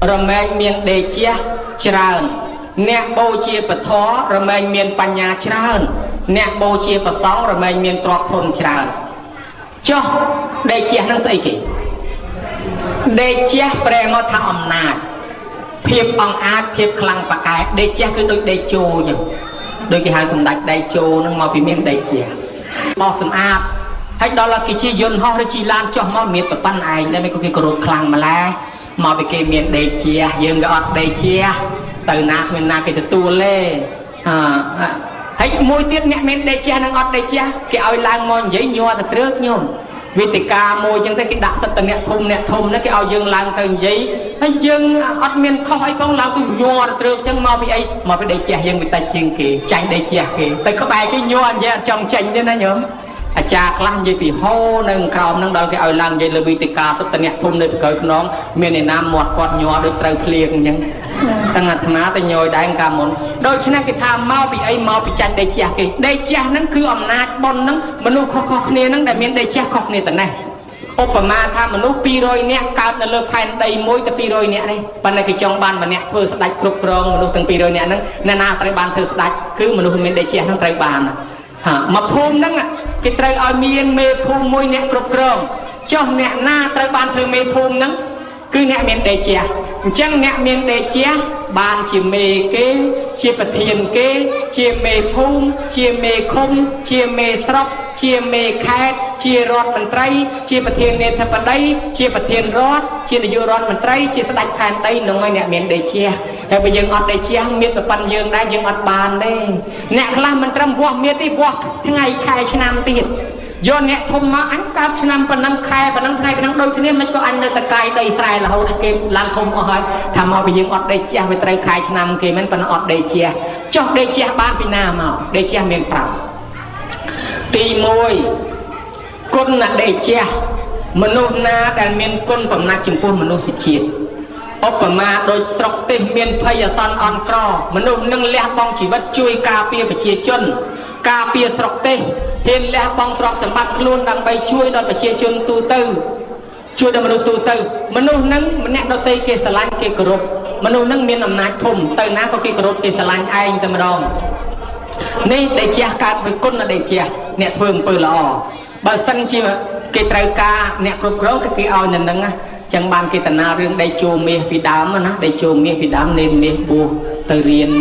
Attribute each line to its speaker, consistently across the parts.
Speaker 1: រមែងមានដេជះច្រើនអ្នកបូជាពធរមែងមានបញ្ញាច្រើនអ្នកបូជាប្រសង់រមែងមានទ្រព្យធនច្រើនចុះដេជះនឹងស្អីគេដេជះប្រែមកថាអំណាចភាពអង្អាចភាពខ្លាំងប៉ាកែដេជះគឺដូចដេជោអញ្ចឹងដូចគេហៅសម្ដេចដេជោហ្នឹងមកពីមានដេជះបោះសម្អាតហើយដល់គេជាយន្តហោះឬជាឡានចុះមកមានប្រប៉ិនឯងដែរមិនក៏គេគោរពខ្លាំងម្ល៉េះមកពីគេមានដេជះយើងក៏អត់ដេជះទៅណាគ្មានណាគេទទួលទេអហើយមួយទៀតអ្នកមានដេជះនិងអត់ដេជះគេឲ្យឡើងមកនិយាយញ័រទៅត្រើកញោមវេទិកាមួយអញ្ចឹងទៅគេដាក់សិតតអ្នកធំអ្នកធំហ្នឹងគេឲ្យយើងឡើងទៅនិយាយហើយយើងអត់មានខុសអីផងឡើងទៅញ័រទៅត្រើកអញ្ចឹងមកពីអីមកពីដេជះយើងវាតិចជាងគេចាញ់ដេជះគេទៅក្បែរគេញ័រនិយាយអត់ចង់ចេញទេណាញោមអាចារ្យខ្លះនិយាយពីហូនៅក្រោមហ្នឹងដល់គេឲ្យឡើងនិយាយលើវេទិកាសុទ្ធតអ្នកធំនៅពីក្រោយខ្នងមានឯណាមាត់គាត់ញ័រដូចត្រូវភ្លៀងអញ្ចឹងតាំងអាត្មាទៅញយដែរកាលមុនដូច្នេះគេថាមកពីអីមកពីចាញ់ដេជះគេដេជះហ្នឹងគឺអំណាចប៉ុនហ្នឹងមនុស្សខុសៗគ្នាហ្នឹងដែលមានដេជះខុសគ្នាតនេះឧបមាថាមនុស្ស200នាក់កើតនៅលើផែនដីមួយទៅ200នាក់នេះប៉ុន្តែគេចង់បានម្នាក់ធ្វើស្ដេចគ្រប់គ្រងមនុស្សទាំង200នាក់ហ្នឹងអ្នកណាត្រូវបានធ្វើស្ដេចគឺមនុស្សមានដេជះហ្នឹងត្រូវបានហាមកភូមិហ្នឹងគេត្រូវឲ្យមានមេភូមិមួយអ្នកគ្រប់គ្រងចុះអ្នកណាត្រូវបានធ្វើមេភូមិហ្នឹងគឺអ្នកមានដេជះអញ្ចឹងអ្នកមានដេជះបានជាមេគេជាប្រធានគេជាមេភូមិជាមេឃុំជាមេស្រុកជាមេខេត្តជារដ្ឋមន្ត្រីជាប្រធានាធិបតីជាប្រធានរដ្ឋជានាយករដ្ឋមន្ត្រីជាស្ដេចផែនដីនឹងឲ្យអ្នកមានដេជះហើយបើយើងអត់ដេជះមានប្រពន្ធយើងដែរយើងអត់បានទេអ្នកខ្លះមិនត្រឹមវាស់មានទេវាស់ថ្ងៃខែឆ្នាំទៀតយកអ្នកធំមកអញកើតឆ្នាំប៉ុណ្ណឹងខែប៉ុណ្ណឹងថ្ងៃប៉ុណ្ណឹងដូចគ្នាមិនក៏អញនៅតកាយដីស្រែរហូតដល់គេឡើងធំអស់ហើយថាមកពីយើងអត់ដេជះវាត្រូវខែឆ្នាំគេមិនប៉ុន្តែអត់ដេជះចុះដេជះបានពីណាមកដេជះមាន5ទី1គុណដេជះមនុស្សណាដែលមានគុណបំណាច់ចំពោះមនុស្សជាតិឧបមាដូចស្រុកទេសមានភ័យអាសន្នអន់ក្រមនុស្សនឹងលះបង់ជីវិតជួយការពារប្រជាជនការពារស្រុកទេសហ៊ានលះបង់ទ្រព្យសម្បត្តិខ្លួនដើម្បីជួយដល់ប្រជាជនទូទៅជួយដល់មនុស្សទូទៅមនុស្សនឹងម្នាក់ដទៃគេស្រឡាញ់គេគោរពមនុស្សនឹងមានអំណាចធំទៅណាក៏គេគោរពគេស្រឡាញ់ឯងតែម្ដងនេះដេជះកើតពីគុណដេជះអ្នកធ្វើអំពើល្អបើសិនជាគេត្រូវការអ្នកគ្រប់គ្រងគឺគេឲ្យនៅនឹងណាចឹងបានគេតាណារឿងដេជោមាសពីដើមណាដេជោមាសពីដើមនេនមាសបួសទៅរៀន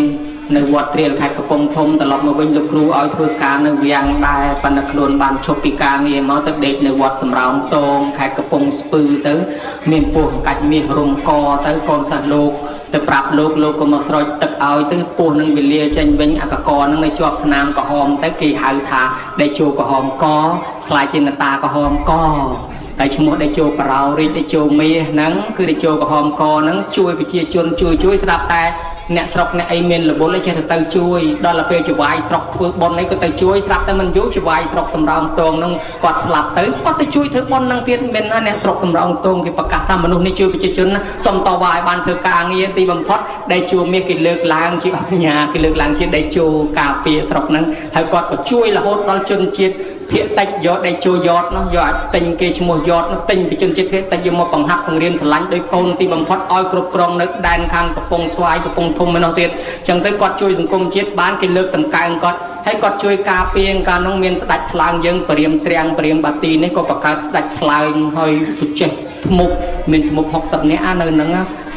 Speaker 1: នៅវត្តត្រៀលខេត្តកំពង់ធំត្រឡប់មកវិញលោកគ្រូឲ្យធ្វើការនៅវាំងដែរប៉ុន្តែខ្លួនបានឈប់ពីការងារមកទៅដេកនៅវត្តសំរោងតងខេត្តកំពង់ស្ពឺទៅមានពោះកាច់មាសរុំកទៅកូនសិស្សលោកទៅប្រាប់លោកលោកក៏មកស្រោចទឹកឲ្យទៅពោះនឹងវេលាចេញវិញអាកកនឹងនៅជាប់ស្នាមក្រហមទៅគេហៅថាដេជោក្រហមកខ្លាយជានតាក្រហមកហើយឈ្មោះដេជោបរោរាជដេជោមាសហ្នឹងគឺដេជោក្រហមកហ្នឹងជួយប្រជាជនជួយជួយស្រាប់តែអ្នកស្រុកអ្នកអីមានរវល់អីចេះតែទៅជួយដល់ទៅពេលចវាយស្រុកធ្វើបុណ្យអីក៏ទៅជួយស្រាប់តែមិនយូរចវាយស្រុកសំរោងតងហ្នឹងគាត់ស្លាប់ទៅគាត់ទៅជួយធ្វើបុណ្យហ្នឹងទៀតមានណាអ្នកស្រុកសំរោងតងគេប្រកាសថាមនុស្សនេះជួយប្រជាជនណាសុំតវ៉ាឲ្យបានធ្វើការងារទីបំផុតដេជោមាសគេលើកឡើងជាអញ្ញាគេលើកឡើងជាដេជោការពារស្រុកហ្នឹងហើយគាត់ក៏ជួយរហូតដល់ជនជាតិភាគតិចយកដេជោយតនោះយកឲ្យទិញគេឈ្មោះយតនោះទិញពីជនជាតិភាគតិចយកមកបង្ហាត់បង្រៀនស្រឡាញ់ដោយកូនទីបំផុតឲ្យគ្រប់គ្រងនៅដែនខាងកំពង់ស្វាយកំពង់ធំឯនោះទៀតចឹងទៅគាត់ជួយសង្គមជាតិបានគេលើកតម្កើងគាត់ហើយគាត់ជួយការពារកាលនោះមានស្ដេចថ្លើងយើងព្រាមត្រាំងព្រាមបាទីនេះក៏បង្កើតស្ដេចថ្លើងហើយបច្ចេះធ្មប់មានធ្មប់60នាក់នៅហ្នឹង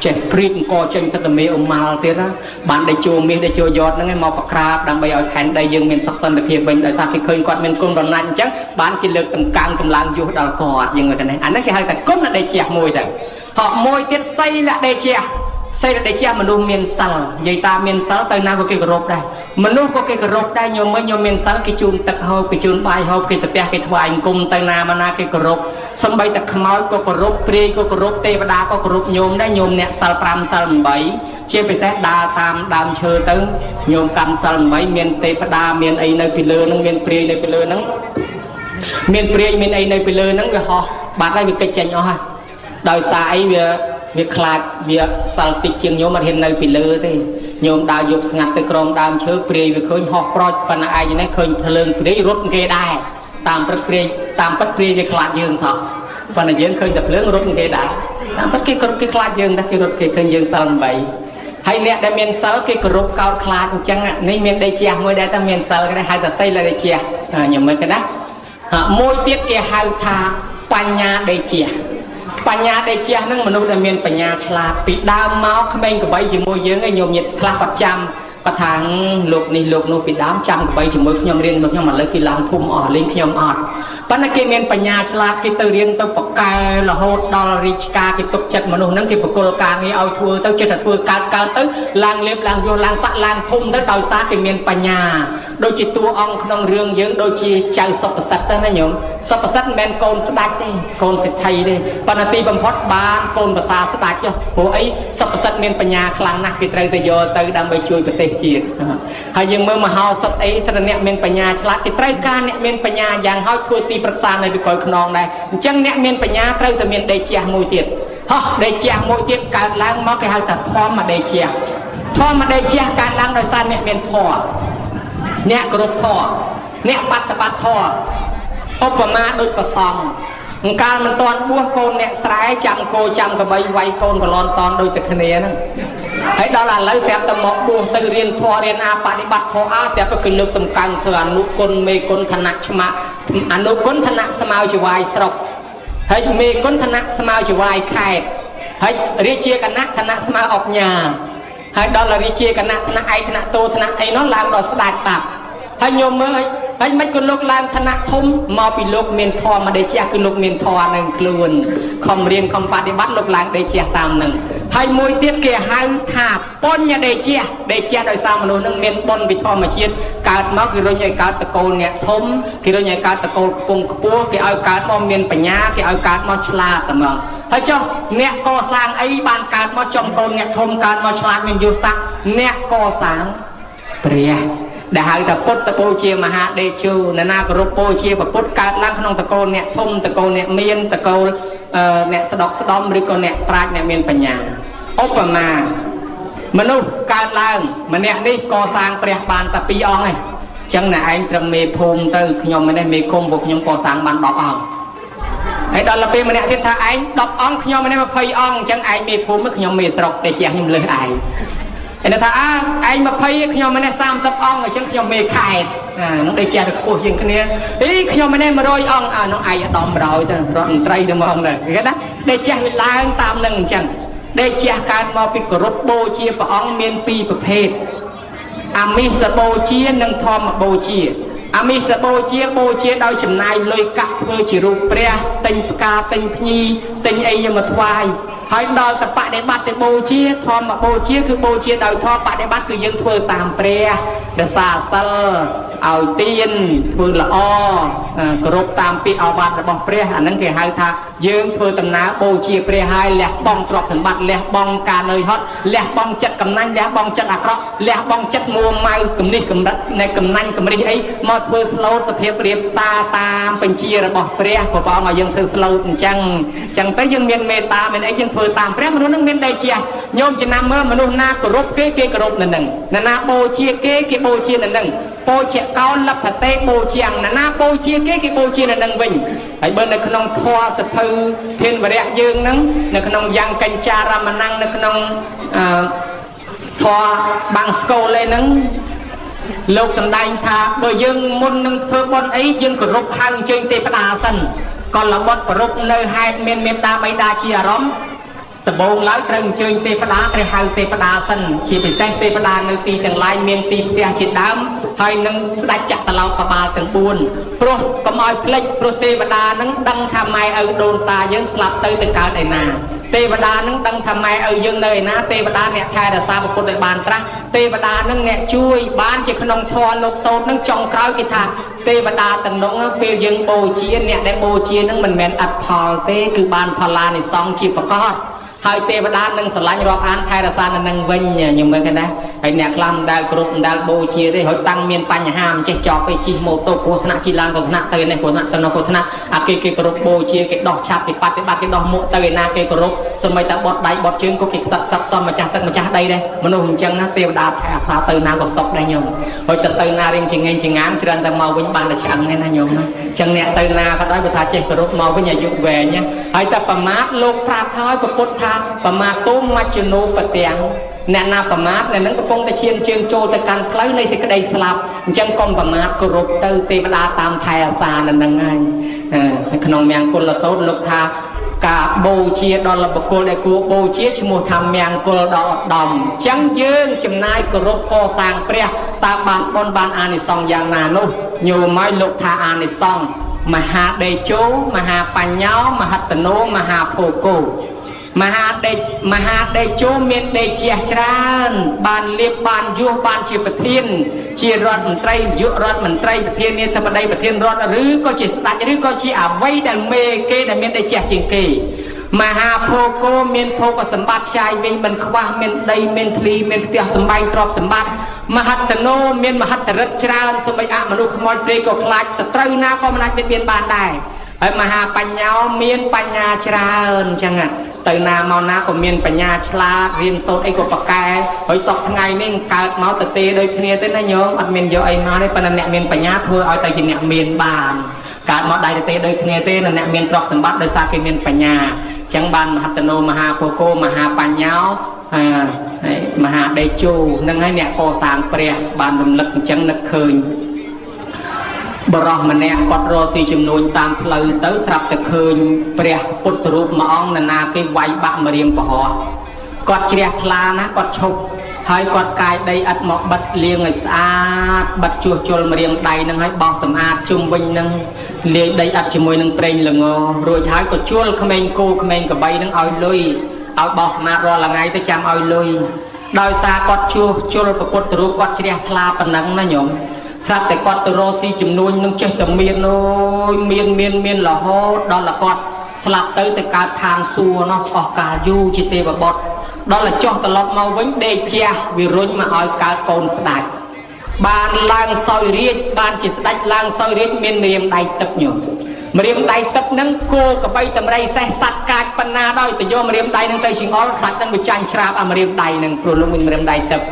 Speaker 1: ចេះព្រៀកអង្គចេញសិទ្ធមេអ៊ុម៉ាល់ទៀតណាបានដេជោមាសដេជោយតហ្នឹងឯងមកប្រក្រាបដើម្បីឲ្យផែនដីយើងមានសុខសន្តិភាពវិញដោយសារគេឃើញគាត់មានគុណរណាច់អញ្ចឹងបានគេលើកតម្កើងកម្លាំងយុះដល់គាត់យើងមើលទៅនេះអាហ្នឹងគេហៅថាគុណដេជះមួយទៅហកមួយទៀតសីលដេជះសីលដេជះមនុស្សមានសិលនិយាយតាមានសិលទៅណាក៏គេគោរពដែរមនុស្សក៏គេគោរពដែរញោមមើលញោមមានសិលគេជូនទឹកហូបគេជូនបាយហូបគេសាពះគេថ្វាយអង្គមទៅណាមកណាគេគោរពសំបីតែខ្មោចក៏គោរពព្រាយក៏គោរពទេវតាក៏គោរពញោមដែរញោមអ្នកសិល5សិល8ជាពិសេសដើរតាមដើមឈើទៅញោមកាន់សិល8មានទេវតាមានអីនៅពីលើហ្នឹងមានព្រាយនៅពីលើហ្នឹងមានព្រាយមានអីនៅពីលើហ្នឹងវាហោះបាត់ហើយវាកិច្ចចេញអស់ហើយដោយសារអីវាខ្លាចវាសិលតិចជាងញោមអត់ហ៊ាននៅពីលើទេញោមដើរយប់ស្ងាត់ទៅក្រោមដើមឈើព្រាយវាឃើញហោះប្រូចប៉ុន្តែឯងនេះឃើញភ្លើងព្រាយរត់គេដែរតាមព្រឹកព្រាយតាមពិតព្រាយវាខ្លាចយើងសោះប៉ុន្តែយើងឃើញតែភ្លើងរត់គេដែរ តាមពិតគេគោរពគេខ្លាចយើងតែគេរត់គេឃើញយើងសិល8ហើយអ្នកដែលមានសិលគេគោរពកោតខ្លាចអញ្ចឹងនេះមានដេជះមួយដែរតែមានសិលគេហៅថាសីលដេជះញមើលគេណាមួយទៀតគេហៅថាបញ្ញាដេជះបញ្ញាដេជះហ្នឹងមនុស្សដែលមានបញ្ញាឆ្លាតពីដើមមកក្មេងកបីជាមួយយើងឯងញោមញាតខ្លះគាត់ចាំគាត់ថាលោកនេះលោកនោះពីដើមចាំកបីជាមួយខ្ញុំរៀនមកខ្ញុំឥឡូវគេឡើងធំអស់លេងខ្ញុំអត់ប៉ុន្តែគេមានបញ្ញាឆ្លាតគេទៅរៀនទៅបកកែរហូតដល់រាជការគេទុកចិត្តមនុស្សហ្នឹងគេបកគលការងារឲ្យធ្វើទៅចិត្តតែធ្វើកើតកើតទៅឡើងលេបឡើងយោឡើងសាក់ឡើងធំទៅដោយសារគេមានបញ្ញាដូចជាតួអង្គក្នុងរឿងយើងដូចជាចៅសុពសិទ្ធទៅណាញោមសុពសិទ្ធមិនមែនកូនស្ដេចទេកូនសេដ្ឋីទេប៉ុន្តែទីបំផុតបានកូនប្រសាស្ដេចព្រោះអីសុពសិទ្ធមានបញ្ញាខ្លាំងណាស់គេត្រូវតែយកទៅដើម្បីជួយប្រទេសជាតិហើយយើងមើលមហោសថអីសិទ្ធអ្នកមានបញ្ញាឆ្លាតគេត្រូវការអ្នកមានបញ្ញាយ៉ាងហោចធ្វើទីប្រឹក្សានៅវិកលខ្នងដែរអញ្ចឹងអ្នកមានបញ្ញាត្រូវតែមានដេជះមួយទៀតហោះដេជះមួយទៀតកើតឡើងមកគេហៅថាធម្មដេជះធម្មដេជះកើតឡើងដោយសារអ្នកមានធម៌អ្នកគោរពធម៌អ្នកបប្រតិបត្តិធម៌ឧបមាដូចប្រសងកាលមិនតាន់បួសកូនអ្នកស្រែចាំគោចាំកបីវាយកូនកលនតនដូចតែគ្នាហ្នឹងហើយដល់ឥឡូវស្រាប់តែមកបួសទៅរៀនធម៌រៀនអាបប្រតិបត្តិធម៌អាស្រាប់តែគឺលើកតម្កើងធ្វើអនុគុណមេគុណឋានៈឆ្មាក់អនុគុណឋានៈស្មើចវាយស្រុកហើយមេគុណឋានៈស្មើចវាយខេត្តហើយរាជាគណៈឋានៈស្មើអុកញ៉ាហើយដល់រាជាគណៈឋានៈឯកឋានៈតោឋានៈអីនោះឡើងដល់ស្ដេចតាប់ហើយញោមមើលហើយមិនក៏លោកឡើងឋានៈធំមកពីលោកមានធម៌មកដេជះគឺលោកមានធម៌នឹងខ្លួនខំរៀនខំបប្រតិបត្តិលោកឡើងដេជះតាមនឹងហើយមួយទៀតគេហៅថាបញ្ញដេជះដេជះដោយសារមនុស្សនឹងមានបុណ្យពីធម្មជាតិកើតមកគេរុញឲ្យកើតតកូលអ្នកធំគេរុញឲ្យកើតតកូលខ្ពង់ខ្ពស់គេឲ្យកើតមកមានបញ្ញាគេឲ្យកើតមកឆ្លាតតែមកហើយចុះអ្នកកសាងអីបានកើតមកចំកូនអ្នកធំកើតមកឆ្លាតមានយុស័កអ្នកកសាងព្រះដែលហៅថាពុទ្ធបូជាមហាដេជោនរណាគោរពបូជាពុទ្ធកើតឡើងក្នុងតកូលអ្នកធំតកូលអ្នកមានតកូលអ្នកស្ដុកស្ដំឬក៏អ្នកប្រាជ្ញអ្នកមានបញ្ញាឧបមាមនុស្សកើតឡើងម្នាក់នេះកសាងព្រះបានតែ2អង្គឯងចឹងណែឯងត្រឹមមេភូមិទៅខ្ញុំនេះមេឃុំពួកខ្ញុំកសាងបាន10អង្គហើយដល់ពេលម្នាក់ទៀតថាឯង10អង្គខ្ញុំនេះ20អង្គអញ្ចឹងឯងមេភូមិខ្ញុំមេស្រុកតែជាខ្ញុំលើសឯងឯថាអើឯង20ខ្ញុំម្នាក់30អង្គអញ្ចឹងខ្ញុំមេខេត្តអានោះដូចជាទៅខ្ពស់ជាងគ្នាអីខ្ញុំម្នាក់100អង្គអានោះឯងឧត្តម100ទៅរដ្ឋមន្ត្រីទៅហ្មងទៅគេណាដូចជាវាឡើងតាមនឹងអញ្ចឹងដូចជាកើតមកពីគោរពបូជាព្រះអង្គមានពីរប្រភេទអាមិសបូជានិងធម្មបូជាអាមិសបូជាបូជាដោយចំណាយលុយកាក់ធ្វើជារូបព្រះទិញផ្កាទិញភ្ញីទិញអីយកមកថ្វាយហើយដល់តបដិបត្តិបូជាធម្មបូជាគឺបូជាដោយធម៌បដិបត្តិគឺយើងធ្វើតាមព្រះរសាសិលឲ្យទានធ្វើល្អគោរពតាមពាក្យអវាទរបស់ព្រះអាហ្នឹងគេហៅថាយើងធ្វើដំណើរបូជាព្រះហើយលះបង់ទ្រព្យសម្បត្តិលះបង់ការនឿយហត់លះបង់ចិត្តកំណាញ់លះបង់ចិត្តអាក្រក់លះបង់ចិត្តមួម៉ៅគំនិះកម្រិតនៃកំណាញ់កំរិះអីមកធ្វើស្លូតសភាពរៀបសារតាមបញ្ជារបស់ព្រះព្រះអង្គឲ្យយើងធ្វើស្លូតអញ្ចឹងអញ្ចឹងទៅយើងមានមេត្តាមានអីយើងធ្វើតាមព្រះមនុស្សនឹងមានដេជះញោមចំណាំមើលមនុស្សណាគោរពគេគេគោរពនៅនឹងណាណាបូជាគេគេបូជានៅនឹងបូជាកោលភតេបូជាងណាណាបូជាគេគេបូជានៅនឹងវិញហើយបើនៅក្នុងធម៌សភៅធានវរៈយើងហ្នឹងនៅក្នុងយ៉ាងកញ្ចារមណੰនៅក្នុងអឺធម៌បាំងស្កូលអីហ្នឹងលោកសម្ដែងថាបើយើងមុននឹងធ្វើបុណ្យអីយើងគោរពហៅអញ្ជើញទេវតាសិនកលបុត្រប្រពនៅហេតុមានមេត្តាបិតាជាអារម្មណ៍ដំបូងឡើយត្រូវអញ្ជើញទេវតាត្រូវហៅទេវតាសិនជាពិសេសទេវតានៅទីទាំងឡាយមានទីផ្ទះជាដើមហើយនឹងស្ដេចចក្រឡោកបាលទាំង4ព្រោះកុំឲ្យភ្លេចព្រោះទេវតានឹងដឹងថាម៉ែឪដូនតាយើងស្លាប់ទៅទៅកើតឯណាទេវតានឹងដឹងថាម៉ែឪយើងនៅឯណាទេវតាអ្នកថែរក្សាពុទ្ធឲ្យបានត្រាស់ទេវតានឹងអ្នកជួយបានជាក្នុងធម៌លោកសោតនឹងចុងក្រោយគេថាទេវតាទាំងនោះពេលយើងបូជាអ្នកដែលបូជានឹងមិនមែនអត់ផលទេគឺបានផល្លានិសង្សជាប្រកប ហើយទេវតានឹងស្រឡាញ់រាប់អានថែរក្សានៅនឹងវិញខ្ញុំមើលឃើញណាហើយអ្នកខ្លះមិនដែលគ្រប់មិនដែលបូជាទេហើយតាំងមានបញ្ហាមិនចេះចប់ទេជិះម៉ូតូគ្រោះថ្នាក់ជិះឡានគ្រោះថ្នាក់ទៅនេះគ្រោះថ្នាក់ទៅនោះគ្រោះថ្នាក់អាគេគេគ្រប់បូជាគេដោះឆាប់គេបប្រតិបត្តិគេដោះមុខទៅឯណាគេគោរពសម្បីតែបត់ដៃបត់ជើងក៏គេខ្សឹកសັບសំម្ចាស់ទឹកម្ចាស់ដីដែរមនុស្សអញ្ចឹងណាទេវតាថែអាសាទៅណាក៏សុខដែរញោមហើយទៅទៅណារៀងជាងេងជាងាមច្រើនតែមកវិញបានតែឆ្អឹងឯណាញោមណាអញ្ចឹងអ្នកទៅណាក៏ដោយបើថាចេះគោរពមកវិញអាយុវែងណាហើយតែប្រមាទលោកប្រាប់ហើយពពុទ្ធថាប្រមាទទុមមច្ចនោបទាំងអ្នកណាប្រមាទអ្នកនឹងកំពុងតែឈានជើងចូលទៅកាន់ផ្លូវនៃសេចក្តីស្លាប់អញ្ចឹងកុំប្រមាទគោរពទៅទេវតាតាមថែអាសានៅនឹងហើយក្នុងមង្គលសូត្រលោកថាការបូជាដល់បុគ្គលដែលគួរបូជាឈ្មោះថាមង្គលដល់ឧត្តមអញ្ចឹងយើងចំណាយគោរពកសាងព្រះតើបានបុណ្យបានអានិសង្សយ៉ាងណានោះញោមឲ្យលោកថាអានិសង្សមហាដេជោមហាបញ្ញោមហត្តនោមហាភោគោមហាដេមហាដេជោមានដេជះច្រើនបានលៀបបានយោះបានជាប្រធានជារដ្ឋមន្ត្រីនាយករដ្ឋមន្ត្រីប្រធានាធិបតីប្រធានរដ្ឋឬក៏ជាស្ដេចឬក៏ជាអ្វីដែលមេគេដែលមានដេជះជាងគេមហាភោគោមានភោគសម្បត្តិចាយវិញមិនខ្វះមានដីមានធ្លីមានផ្ទះសម្បែងទ្រព្យសម្បត្តិមហត្តនោមានមហត្តរិទ្ធច្រើនសូម្បីអមនុស្សខ្មោចព្រៃក៏ខ្លាចសត្រូវណាក៏មិនអាចបៀតបៀនបានដែរហើយមហាបញ្ញោមានបញ្ញាច្រើនអញ្ចឹងទៅណាមកណាក៏មានបញ្ញាឆ្លាតរៀនសូត្រអីក៏ប្រកែហើយសពថ្ងៃនេះកើតមកទៅទេដូចគ្នាទេណាញោមអត់មានយកអីមកទេប៉ុន្តែអ្នកមានបញ្ញាធ្វើឲ្យទៅជាអ្នកមានបានកើតមកដៃទៅទេដូចគ្នាទេអ្នកមានទ្រព្យសម្បត្តិដោយសារគេមានបញ្ញាអញ្ចឹងបានមហត្តនោមហាភោគោមហាបញ្ញោមហាដេជោនឹងហើយអ្នកកសាងព្រះបានរំលឹកអញ្ចឹងនឹកឃើញបរោះម្នាក់គាត់រកស៊ីចំនួនតាមផ្លូវទៅស្រាប់តែឃើញព្រះពុទ្ធរូបមួយអង្គនរណាគេវាយបាក់ម្រាមប្រហោះគាត់ជ្រះថ្លាណាគាត់ឈប់ហើយគាត់កាយដីឥដ្ឋមកបិទលាងឲ្យស្អាតបិទជួសជុលម្រាមដៃនឹងឲ្យបោសសម្អាតជុំវិញនឹងលាយដីឥដ្ឋជាមួយនឹងប្រេងល្ងរួចហើយក៏ជួលក្មេងគោក្មេងក្របីនឹងឲ្យលុយឲ្យបោសសម្អាតរាល់ថ្ងៃទៅចាំឲ្យលុយដោយសារគាត់ជួសជុលព្រះពុទ្ធរូបគាត់ជ្រះថ្លាប៉ុណ្ណឹងណាញោមស្រាប់តែគាត់ទៅរកស៊ីចំនួននឹងចេះតែមានអូយមានមានមានរហូតដល់តែគាត់ស្លាប់ទៅទៅកើតឋានសួគ៌នោះអស់កាលយូរជាទេវបុត្រដល់តែចុះត្រឡប់មកវិញដេកជះវារុញមកឲ្យកើតកូនស្ដេចបានឡើងសោយរាជបានជាស្ដេចឡើងសោយរាជមានម្រាមដៃទឹកញោមម្រាមដៃទឹកនឹងគោកបីតម្រៃសេះសัตว์កាចបណ្ណាដោយទៅយកម្រាមដៃនឹងទៅជាងអល់សัตว์នឹងវាចាញ់ច្រាបអាម្រាមដៃនឹងព្រោះលោកមានម្រាមដៃទឹក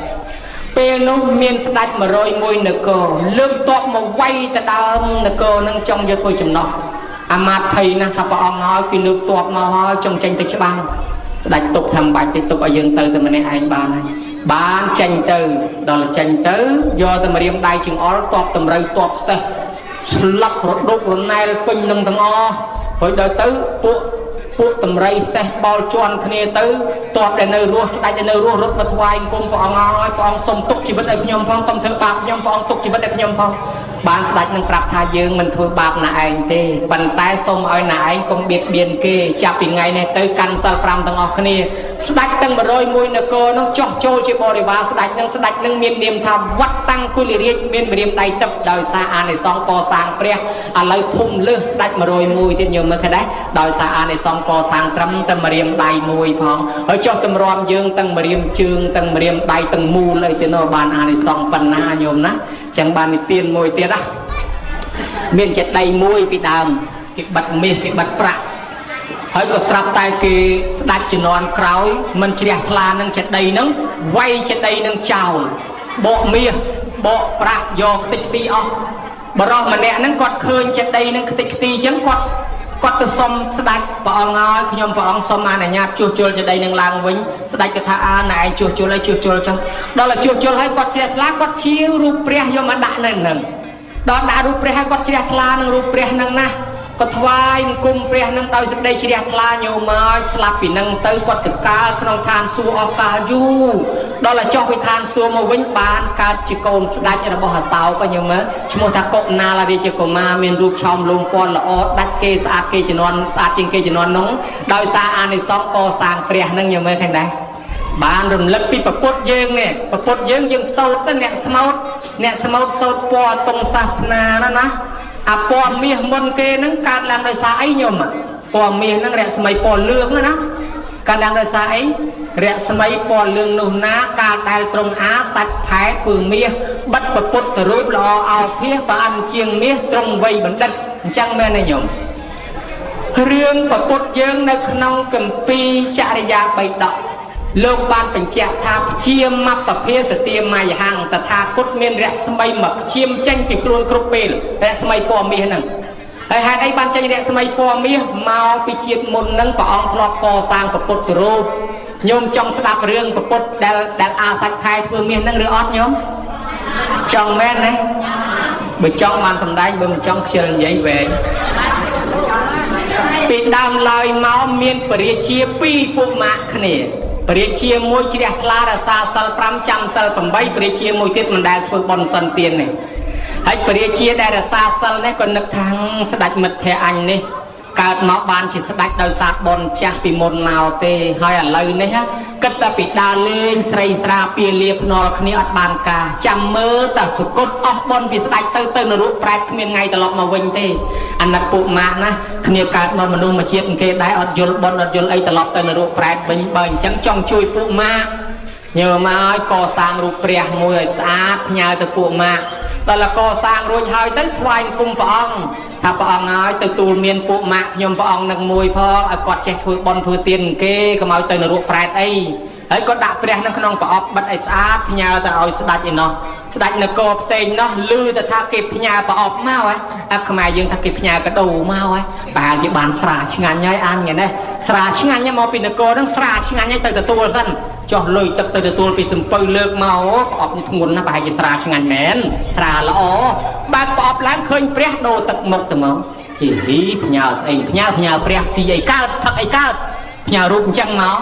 Speaker 1: ពេលនោះមានស្ដេច101នគរលើកតបមកវាយទៅដើមនគរនឹងចង់យកធ្វើចំណោះអាមាត្យភ័យណាស់ថាព្រះអង្គហើយគេលើកតបមកហើយចង់ចេញទៅច្បាំងស្ដេចទុកថាមិនបាច់ទេទុកឲ្យយើងទៅតែម្នាក់ឯងបានហើយបានចេញទៅដល់ចេញទៅយកតែម្រាមដៃជាងអល់តបតម្រូវតបសេះស្លាប់រដូករណែលពេញនឹងទាំងអស់ហើយដល់ទៅពួកពួកតម្រៃសេះបោលជន់គ្នាទៅតបដែលនៅរស់ស្ដេចដែលនៅរស់រត់មកថ្វាយអង្គមព្រះអង្គហើយព្រះអង្គសុំទុកជីវិតឲ្យខ្ញុំផងកុំធ្វើបាបខ្ញុំព្រះអង្គទុកជីវិតឲ្យខ្ញុំផងបានស្ដេចនឹងប្រាប់ថាយើងមិនធ្វើបាបណាឯងទេប៉ុន្តែសូមឲ្យណាឯងកុំបៀតបៀនគេចាប់ពីថ្ងៃនេះទៅកាន់សិល5ទាំងអស់គ្នាស្ដេចទាំង101នគរនោះចោះចូលជាបរិវារស្ដេចនឹងស្ដេចនឹងមាននាមថាវត្តតាំងគុលរាជមានម្រាមដៃទឹកដោយសារអានិសង្សកសាងព្រះឥឡូវធំលើសស្ដេច101ទៀតញោមមើលឃើញដែរដោយសារអានិសង្សកសាងត្រឹមតែម្រាមដៃមួយផងហើយចុះតម្រាំយើងទាំងម្រាមជើងទាំងម្រាមដៃទាំងមូលអីទៅនោះបានអានិសង្សប៉ុណ្ណាញោមណាចឹងបាននិទានមួយទៀតណាមានចេតិយមួយពីដើមគេបិទមាសគេបិទប្រាក់ហើយក៏ស្រាប់តែគេស្ដាច់ជំនាន់ក្រោយមិនជ្រះថ្លានឹងចេតិយនឹងវាយចេតិយនឹងចោលបកមាសបកប្រាក់យកខ្ទេចខ្ទីអស់បរោះម្នាក់ហ្នឹងគាត់ឃើញចេតិយនឹងខ្ទេចខ្ទីអញ្ចឹងគាត់គាត់ទៅសុំស្ដាច់ព្រះអង្គហើយខ្ញុំព្រះអង្គសុំអនុញ្ញាតជួសជុលចេតិយនឹងឡើងវិញស្ដាច់ក៏ថាអើណែឯងជួសជុលហើយជួសជុលចុះដល់តែជួសជុលហើយគាត់ជ្រះថ្លាគាត់ជាវរូបព្រះយកមកដាក់នៅនឹងដល់ដាក់រូបព្រះហើយគាត់ជ្រះថ្លានឹងរូបព្រះនឹងណាក៏ថ្វាយអង្គមព្រះនឹងដោយសេចក្តីជ្រះថ្លាញោមហើយស្លាប់ពីនឹងទៅគាត់ទៅកើតក្នុងឋានសួគ៌អស់កាលយូរដល់តែចុះពីឋានសួគ៌មកវិញបានកើតជាកូនស្ដេចរបស់អសោកញោមឈ្មោះថាកុណាលរាជកុមារមានរូបឆោមលោមពណ៌ល្អដាច់គេស្អាតគេជំនាន់ស្អាតជាងគេជំនាន់នោះដោយសារអានិសង្សកសាងព្រះនឹងញោមមើលឃើញដែរបានរំលឹកពីប្រពុតយើងនេះប្រពុតយើងយើងសូត្រទៅអ្នកស្មោតអ្នកស្មោតសូត្រពណ៌តុងសាសនាណាណាអាពណ៌មាសមុនគេហ្នឹងកើតឡើងដោយសារអីញោមពណ៌មាសហ្នឹងរស្មីពណ៌លឿងណា កើតឡើងដោយសារអីរស្មីពណ៌លឿងនោះណាកាលដែលត្រង់អាសាច់ផែធ្វើមាសបិទពពុទ្ធរូបល្អអោភាសប្រអិនជាងមាសត្រង់វ័យបណ្ឌិតអញ្ចឹងមែនទេញោមរឿងពពុទ្ធយើងនៅក្នុងគម្ពីរចរិយាបិដកលោកបានបញ្ជាក់ថាព្យាមពភាសទាមយហੰតថាគតមានរស្មីមកព្យាមចេញពីខ្លួនគ្រប់ពេលរស្មីពណ៌មាសហ្នឹងហើយហេតុអីបានចេញរស្មីពណ៌មាសមកពីជាតិមុនហ្នឹងព្រះអង្គធ្លាប់កសាងពពុទ្ធរូបញោមចង់ស្ដាប់រឿងពពុទ្ធដែលអាសាច់ថែធ្វើមាសហ្នឹងឬអត់ញោមចង់មែនទេបើចង់បានសំដែងបើមិនចង់ខ្ជិលនិយាយវែងពីដើមឡើយមកមានពរាជាពីរពួកម៉ាក់គ្នាពរាជាមួយជ្រះថ្លារសាសិល5ចាំសិល8ពរាជាមួយទៀតមិនដែលធ្វើបុណ្យសិនទានទេហើយពរាជាដែលរសាសិលនេះក៏នឹកថាស្ដេចមិត្តភ័ក្តិអញនេះកើតមកបានជាស្ដេចដោយសារបុណ្យចាស់ពីមុនមកទេហើយឥឡូវនេះគិតតែពីដើរលេងស្រីស្រាពាលាភ្នាល់គ្នាអត់បានការចាំមើលតែសកត់អស់បុណ្យពីស្ដេចទៅទៅនរកប្រែតគ្មានថ្ងៃត្រឡប់មកវិញទេអាណិតពួកម៉ាក់ណាគ្នាកើតមកមនុស្សមួយជាតិគេដែរអត់យល់បុណ្យអត់យល់អីត្រឡប់ទៅនរកប្រែតវិញបើអញ្ចឹងចង់ជួយពួកម៉ាក់ញើមកឲ្យកសាងរូបព្រះមួយឲ្យស្អាតផ្ញើទៅពួកម៉ាក់ដល់កសាងរួចហើយទៅថ្វាយគុំព្រះអង្គថាព្រះអង្គហើយទៅទូលមានពួកម៉ាក់ខ្ញុំព្រះអង្គនឹងមួយផងឲ្យគាត់ចេះធ្វើបុណ្យធ្វើទានគេកុំឲ្យទៅនរកប្រែតអីហើយគាត់ដាក់ព្រះនៅក្នុងប្រអប់បិទឲ្យស្អាតផ្ញើទៅឲ្យស្ដេចឯណោះស្ដេចនគរផ្សេងណោះឮទៅថាគេផ្ញើប្រអប់មកហ៎អាខ្មែរយើងថាគេផ្ញើកដោមកហ៎ប្រហែលជាបានស្រាឆ្ងាញ់ហើយអានថ្ងៃនេះស្រាឆ្ងាញ់មកពីនគរហ្នឹងស្រាឆ្ងាញ់ហើយទៅទទួលសិនចោះលុយទឹកទៅទទួលពីសំពៅលើកមកប្រអប់នេះធ្ងន់ណាស់ប្រហែលជាស្រាឆ្ងាញ់មែនស្រាល្អបើកប្រអប់ឡើងឃើញព្រះដូរទឹកមុខទៅមកហ៊ីហ៊ីផ្ញើស្អីផ្ញើផ្ញើព្រះស៊ីអីកើតផឹកអីកើតផ្ញើរូបអញ្ចឹងមក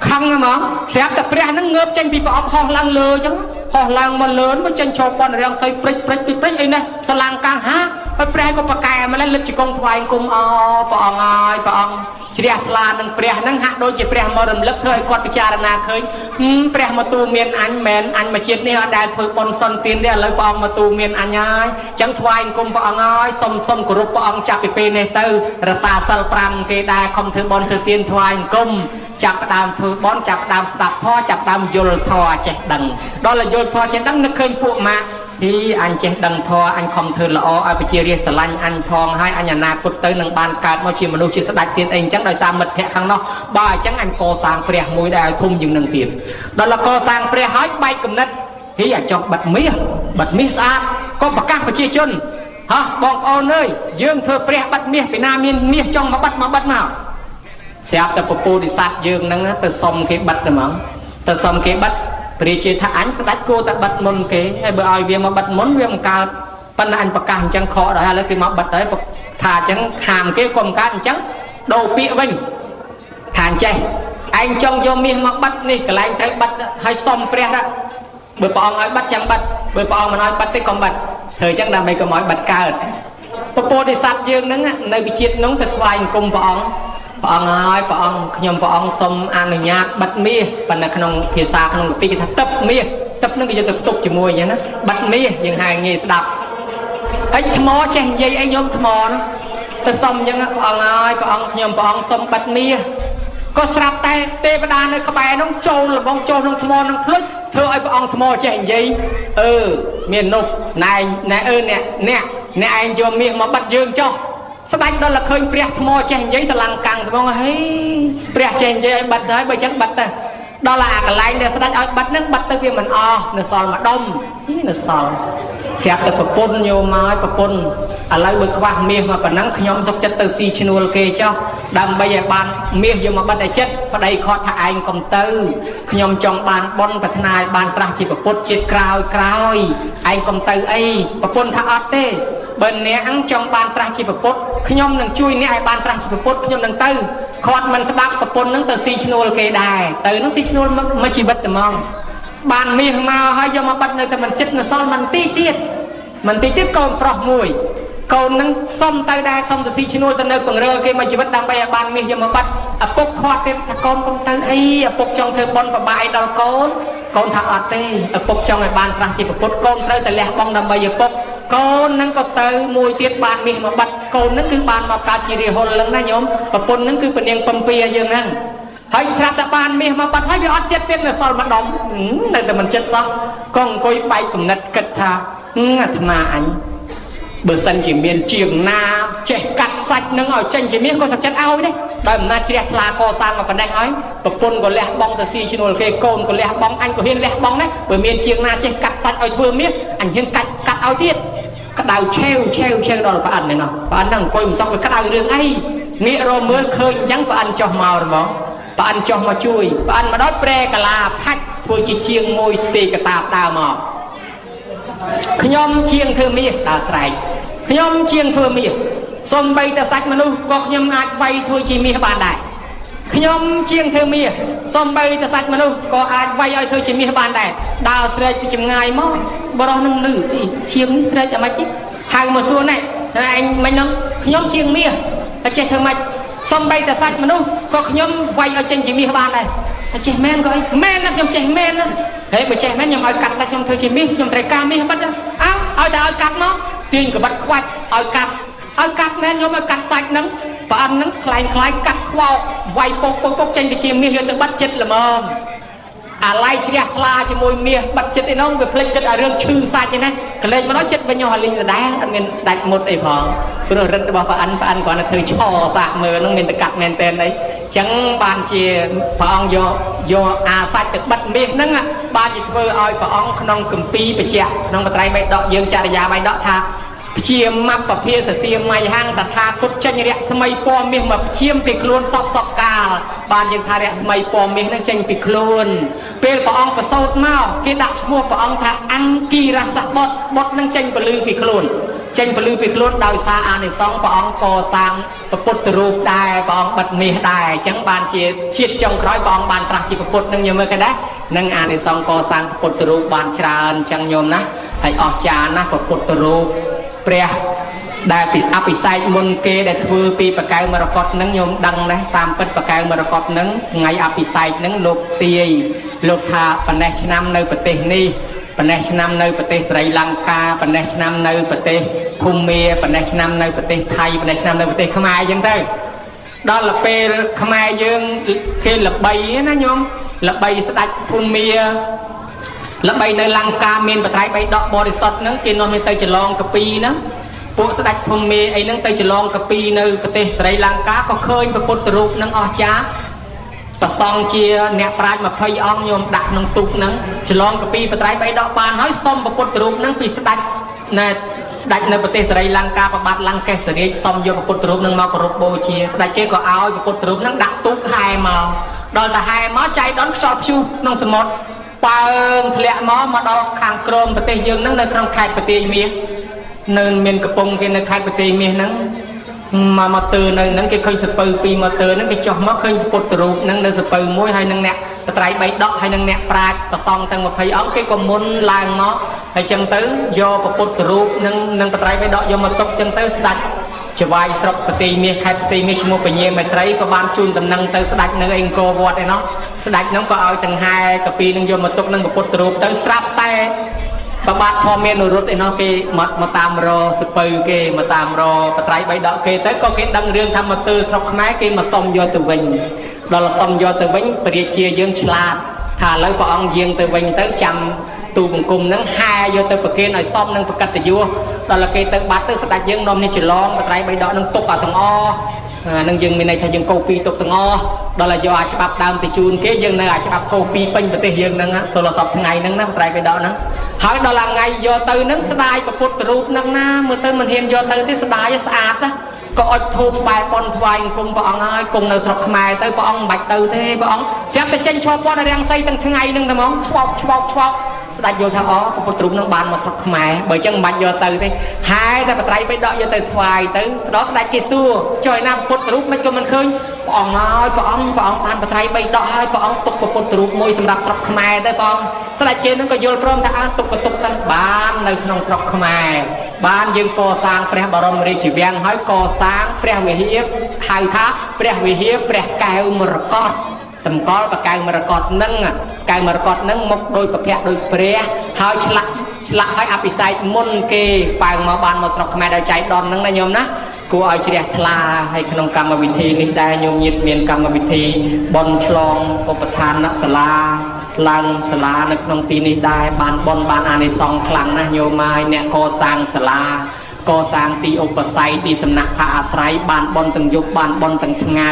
Speaker 1: ខឹងហ្មងស្រាប់តែព្រះហ្នឹងងើបចេញពីប្រអប់ហោះឡើងលើអញ្ចឹងហោះឡើងមកលើមកចេញឈរប៉ុនរាំងសីព្រិចព្រិចព្រិចអីនេះស្រឡាំងកាំងហាហើយព្រះក៏ប្រកែម្លេះលិតជង្គង់ថ្វាយគុំអព្រះអង្គហើយព្រះអង្គជ្រះថ្លានឹងព្រះហ្នឹងហាក់ដូចជាព្រះមករំលឹកធ្វើឲ្យគាត់ពិចារណាឃើញព្រះមកទូមានអញមែនអញមកជាតិនេះអត់ដែលធ្វើបុណ្យសុនទានទេឥឡូវព្រះអង្គមកទូមានអញហើយអញ្ចឹងថ្វាយគុំព្រះអង្គហើយសុំសុំគោរពព្រះអង្គចាប់ពីពេលនេះទៅរសាសិល5គេដែរខំធ្វើបុណ្យធ្វើទានថ្វាយគុំចាប់ផ្ដើមធ្វើបុណ្យចាប់ផ្ដើមស្ដាប់ធម៌ចាប់ផ្ដើមយល់ធម៌ចេះដឹងដល់យល់ធម៌ចេះដឹងនឹកឃើញពួកម៉ាក់ហ៊ីអញចេះដឹងធម៌អញខំធ្វើល្អឲ្យប្រជារាស្ត្រស្រឡាញ់អញផងហើយអញអនាគតទៅនឹងបានកើតមកជាមនុស្សជាស្ដេចទៀតអីអញ្ចឹងដោយសារមិត្តភក្តិខាងនោះបើអញ្ចឹងអញកសាងព្រះមួយដែលឲ្យធំជាងនឹងទៀតដល់កសាងព្រះហើយបែកគំនិតហ៊ីអាចចង់បិទមាសបិទមាសស្អាតក៏ប្រកាសប្រជាជនហោះបងប្អូនអើយយើងធ្វើព្រះបិទមាសពីណាមានមាសចង់មកបិទមកបិទមកស្រាប់តែពពោធិសត្វយើងហ្នឹងទៅសុំគេបិទហ្មងទៅសុំគេបិទព្រះជាថាអញស្ដេចគួរតែបិទមុនគេហើយបើឲ្យវាមកបិទមុនវាមិនកើតប៉ុន្តែអញប្រកាសអញ្ចឹងខកដល់ហើយឥឡូវគេមកបិទហើយថាអញ្ចឹងខាមគេក៏មិនកើតអញ្ចឹងដូរពាក្យវិញថាអញ្ចេះឯងចង់យកមាសមកបិទនេះកន្លែងត្រូវបិទហើយសុំព្រះទៅបើព្រះអង្គឲ្យបិទចាំបិទបើព្រះអង្គមិនឲ្យបិទទេកុំបិទធ្វើអញ្ចឹងដើម្បីកុំឲ្យបិទកើតពពោធិសត្វយើងហ្នឹងនៅវិជាតិនោះទៅថ្វាយអង្គមព្រះអង្គព្រះអង្គហើយព្រះអង្គខ្ញុំព្រះអង្គសូមអនុញ្ញាតបិទមាសប៉ុន្តែក្នុងភាសាក្នុងកាពីគេថាទឹកមាសទឹកហ្នឹងគេយកទៅផ្ទុកជាមួយអញ្ចឹងណាបិទមាសយើងហៅងាយស្ដាប់ហើយថ្មចេះនិយាយអីញោមថ្មណាទៅសុំអញ្ចឹងព្រះអង្គហើយព្រះអង្គខ្ញុំព្រះអង្គសូមបិទមាសក៏ស្រាប់តែទេវតានៅក្បែរនោះចូលលបងចូលក្នុងថ្មនឹងភ្លុចធ្វើឲ្យព្រះអង្គថ្មចេះនិយាយអឺមាននុបណែណែអឺអ្នកអ្នកអ្នកឯងយកមាសមកបិទយើងចុះស្ដេចដល់តែឃើញព្រះថ្មចេះនិយាយស្រឡាំងកាំងត្មងហេព្រះចេះនិយាយឲ្យបិទហើយបើអញ្ចឹងបិទទៅដល់អាកន្លែងដែលស្ដេចឲ្យបិទហ្នឹងបិទទៅវាមិនអស់នៅសល់មួយដុំនៅសល់ស្រាប់តែប្រពន្ធញោមមកឲ្យប្រពន្ធឥឡូវបើខ្វះមាសមកប៉ុណ្ណឹងខ្ញុំសុខចិត្តទៅស៊ីឈ្នួលគេចុះដើម្បីឲ្យបានមាសយកមកបិទឲ្យចិត្តប្តីខត់ថាឯងកុំទៅខ្ញុំចង់បានបុណ្យប្រាថ្នាឲ្យបានត្រាស់ជាពុទ្ធជាតិក្រោយក្រោយឯងកុំទៅអីប្រពន្ធថាអត់ទេបើអ្នកចង់បានត្រាស់ជាពុទ្ធខ្ញុំនឹងជួយអ្នកឲ្យបានត្រាស់ជាពុទ្ធខ្ញុំនឹងទៅគាត់មិនស្ដាប់ប្រពន្ធនឹងទៅស៊ីឈ្នួលគេដែរទៅនឹងស៊ីឈ្នួលមួយជីវិតតែហ្មងបានមាសមកហើយយកមកបិទនៅតែមិនចិត្តនៅសល់មិនតិចទៀតមិនតិចទៀតកូនប្រុសមួយកូននឹងសុំទៅដែរសុំទៅស៊ីឈ្នួលទៅនៅពង្រើគេមួយជីវិតដើម្បីឲ្យបានមាសយកមកបិទឪពុកខាត់ទៀតថាកូនកុំទៅអីឪពុកចង់ធ្វើបុណ្យប្របាយដល់កូនកូនថាអត់ទេឪពុកចង់ឲ្យបានត្រាស់ជាពុទ្ធកូនត្រូវតែលះបង់ដើម្បីឪពុកកូននឹងក៏ទៅមួយទៀតបានមាសមកបិទកូននឹងគឺបានមកកើតជារាហុលនឹងណាញោមប្រពន្ធនឹងគឺពនាងពំពាយើងហ្នឹង ហើយស្រាប់តែបានមាសមកបាត់ហើយវាអត់ចិត្តទៀតនៅសល់ម្ដុំនៅតែមិនចិត្តសោះក៏អង្គុយបែកគំនិតគិតថាអាត្មាអញបើសិនជាមានជាងណាចេះកាត់សាច់នឹងឲ្យចេញជាមាសក៏តែចិត្តឲ្យដែរដោយអំណាចជ្រះថ្លាកសាងមកប៉ុណ្ណេះហើយប្រពន្ធក៏លះបង់ទៅស៊ីឈ្នួលគេកូនក៏លះបង់អញក៏ហ៊ានលះបង់ដែរបើមានជាងណាចេះកាត់សាច់ឲ្យធ្វើមាសអញហ៊ានកាត់កាត់ឲ្យទៀតក្តៅឆេវឆេវឆេវដល់ប្រអិនហ្នឹងប្រអិនហ្នឹងអង្គុយមិនសក់វាក្តៅរឿងអីងាករមើលឃើញអញ្ចឹងប្រអិនចុះមកហ្មងប្រអិនចុះមកជួយប្រអិនមកដល់ប្រែកាឡាផាច់ធ្វើជាជាងមួយស្ទេកតាបដើមមកខ្ញុំជាងធ្វើមាសដើរស្រែកខ្ញុំជាងធ្វើមាសសំបីតែសាច់មនុស្សក៏ខ្ញុំអាចវាយធ្វើជាមាសបានដែរខ្ញុំជាងធ្វើមាសសំបីតែសាច់មនុស្សក៏អាចវាយឲ្យធ្វើជាមាសបានដែរដើរស្រែកពីចម្ងាយមកបរោះនឹងលឺអីជាងនេះស្រែកអាម៉េចទេហៅមកសួរណែឯងមិននឹងខ្ញុំជាងមាសតែចេះធ្វើម៉េចសំបីតែសាច់មនុស្សក៏ខ្ញុំវាយឲ្យចេញជាមាសបានដែរតែចេះមែនក៏អីមែនណាខ្ញុំចេះមែនណាហេបើចេះមែនខ្ញុំឲ្យកាត់សាច់ខ្ញុំធ្វើជាមាសខ្ញុំត្រូវការមាសបិទអើឲ្យតែឲ្យកាត់មកទាញក្បិតខ្វាច់ឲ្យកាត់ឲ្យកាត់មែនខ្ញុំឲ្យកាត់សាច់ហ្នឹងប្រអិនហ្នឹងខ្លែងខ្លាយកាត់ខ្វោកវាយពុកពុកពុកចេញទៅជាមាសយកទៅបិទចិត្តល្មមអាឡ័យជ្រះថ្លាជាមួយមាសបិទចិត្តអីនោះវាភ្លេចគិតឲ្យរឿងឈឺសាច់ឯណាកលែងមកដល់ចិត្តវិញអស់លីងដដែលអត់មានដាច់មុតអីផងព្រោះរិទ្ធរបស់ប្រអិនប្រអិនគ្រាន់តែធ្វើឆសាកមើលហ្នឹងមានតែកាត់មែនតែនអីចឹងបានជាព្រះអង្គយកយកអាសាច់ទៅបិទមាសហ្នឹងបានជាធ្វើឲ្យព្រះអង្គក្នុងគម្ពីរបច្ចៈក្នុងបត្រៃបៃដកយើងចរិយាបៃដកថាព្យាមពភាសទាមៃហាងតថាគតចេញរស្មីពណ៌មាសមកព្យាមពីខ្លួនសពសពកាលបានយើងថារស្មីពណ៌មាសនឹងចេញពីខ្លួនពេលព្រះអង្គប្រសូតមកគេដាក់ឈ្មោះព្រះអង្គថាអង្គីរសបុត្របុត្រនឹងចេញពលឺពីខ្លួនចេញពលឺពីខ្លួនដោយសារអានិសង្សព្រះអង្គកសាងព្រះពុទ្ធរូបដែរព្រះអង្គបិទមាសដែរអញ្ចឹងបានជាជាតិចុងក្រោយព្រះអង្គបានត្រាស់ជាព្រះពុទ្ធនឹងញោមមើលគេដែរនឹងអានិសង្សកសាងព្រះពុទ្ធរូបបានច្រើនអញ្ចឹងញោមណាហើយអស្ចារ្យណាស់ព្រះពុទ្ធរូបព្រះដែលពីអភិសេកមុនគេដែលធ្វើពីបកៅមរកតនឹងញោមដឹងដែរតាមពិតបកៅមរកតនឹងថ្ងៃអភិសេកនឹងលោកទាយលោកថាប៉ុណ្ណេះឆ្នាំនៅប្រទេសនេះប៉ុណ្ណេះឆ្នាំនៅប្រទេសស្រីលង្កាប៉ុណ្ណេះឆ្នាំនៅប្រទេសភូមាប៉ុណ្ណេះឆ្នាំនៅប្រទេសថៃប៉ុណ្ណេះឆ្នាំនៅប្រទេសខ្មែរអញ្ចឹងទៅដល់ពេលខ្មែរយើងគេល្បីណាញោមល្បីស្ដាច់ភូមាល្បីនៅលង្កាមានបត្រៃបីដកបរិសុទ្ធហ្នឹងគេនាំទៅច្រឡងកាពីហ្នឹងពួកស្ដេចភូមិអីហ្នឹងទៅច្រឡងកាពីនៅប្រទេសស្រីលង្កាក៏ឃើញព្រះពុទ្ធរូបហ្នឹងអស្ចារ្យប្រសង់ជាអ្នកប្រាជ្ញ20អង្គញោមដាក់ក្នុងទូកហ្នឹងច្រឡងកាពីបត្រៃបីដកបានហើយសុំព្រះពុទ្ធរូបហ្នឹងពីស្ដេចណែស្ដេចនៅប្រទេសស្រីលង្កាប្របាទលង្កេសរាជសុំយកព្រះពុទ្ធរូបហ្នឹងមកគោរពបូជាស្ដេចគេក៏ឲ្យព្រះពុទ្ធរូបហ្នឹងដាក់ទូកហែមកដល់តែហែមកចៃដន្យខ្យល់ព្យុះក្នុងសមុទ្រប៉ើងធ្លាក់មកមកដល់ខាងក្រមប្រទេសយើងហ្នឹងនៅក្នុងខេត្តប្រទេសមាសនៅមានកំពង់គេនៅខេត្តប្រទេសមាសហ្នឹងមកមកទើនៅហ្នឹងគេឃើញសពៅពីរមកទើហ្នឹងគេចុះមកឃើញពុទ្ធរូបហ្នឹងនៅសពៅមួយហើយនឹងអ្នកបត្រៃបីដកហើយនឹងអ្នកប្រាជ្ញប្រសង់ទាំង20អង្គគេក៏មុនឡើងមកហើយចឹងទៅយកពុទ្ធរូបនឹងនឹងបត្រៃបីដកយកមកទុកចឹងទៅស្ដាច់ចវាយស្រុកប្រទេសមាសខេត្តប្រទេសមាសឈ្មោះពញាមេត្រីក៏បានជូនដំណឹងទៅស្ដាច់នៅអង្គរវត្តឯណោះស្ដាច់ហ្នឹងក៏ឲ្យទាំងហែកាពីនឹងយកមកទុកនឹងពុទ្ធរូបទៅស្រាប់តែប្របាទធម្មមាននុរុទ្ធឯណោះគេមកមកតាមរសពៅគេមកតាមរបត្រៃបីដកគេទៅក៏គេដឹងរឿងថាមកទើស្រុកខ្មែរគេមកសុំយកទៅវិញដល់សុំយកទៅវិញព្រះរាជាយើងឆ្លាតថាឥឡូវព្រះអង្គយាងទៅវិញទៅចាំទូបង្គំហ្នឹងហែយកទៅប្រគេនឲ្យសមនឹងប្រកត្តយុដល់គេទៅបាត់ទៅស្ដាច់យើងនាំនេះច្រឡងបត្រៃបីដកនឹងទុកអាទាំងអស់អានឹងយើងមានន័យថាយើងកូពីទុកទាំងអស់ដល់ឲ្យយកអាច្បាប់ដើមទៅជូនគេយើងនៅអាច្បាប់កូពីពេញប្រទេសយើងហ្នឹងទូរស័ព្ទថ្ងៃហ្នឹងណាបត្រៃបីដកហ្នឹងហើយដល់ថ្ងៃយកទៅហ្នឹងស្ដាយពុទ្ធរូបហ្នឹងណាមើលទៅមិនហ៊ានយកទៅទេស្ដាយស្អាតណាក៏អុជធូបបែបប៉ុនថ្វាយអង្គមព្រះអង្គហើយគង់នៅស្រុកខ្មែរទៅព្រះអង្គមិនបាច់ទៅទេព្រះអង្គស្រាប់តែចេញឈរពាន់រាំងសីទាំងថ្ងៃហ្នឹងតែហ្មងឆ្វោកឆ្វោកឆ្វោកស្ដាច់យល់ថាអូពុទ្ធរូបនឹងបានមកស្រុកខ្មែរបើអញ្ចឹងមិនបាច់យកទៅទេហើយតែបត្រៃបីដកយកទៅថ្វាយទៅដល់ស្ដាច់គេសួរចុះឯណាពុទ្ធរូបមិនក៏មិនឃើញព្រះអង្គហើយព្រះអង្គព្រះអង្គបានបត្រៃបីដកហើយព្រះអង្គទុកពុទ្ធរូបមួយសម្រាប់ស្រុកខ្មែរទៅព្រះអង្គស្ដាច់គេនឹងក៏យល់ព្រមថាអើទុកក៏ទុកទៅបាននៅក្នុងស្រុកខ្មែរបានយើងកសាងព្រះបរមរាជវាំងហើយកសាងព្រះវិហារហៅថាព្រះវិហារព្រះកែវមរកតតម្កល់បកៅមរកតនឹងកៅមរកតនឹងមុខដោយប្រភពដោយព្រះហើយឆ្លាក់ឆ្លាក់ឲ្យអភិសេកមុនគេប៉ើងមកបានមកស្រុកខ្មែរដោយចៃដន្យហ្នឹងណាញោមណា គួរឲ្យជ្រះថ្លាហើយក្នុងកម្មវិធីនេះដែរញោមញាតិមានកម្មវិធីបន់ឆ្លងឧបឋានសាលាឡើងសាលានៅក្នុងទីនេះដែរបានបន់បានអានិសង្សខ្លាំងណាស់ញោមហើយអ្នកកសាងសាលាកសាងទីឧបស័យទីសំណាក់ផាអាស្រ័យបានបន់ទាំងយប់បានបន់ទាំងថ្ងៃ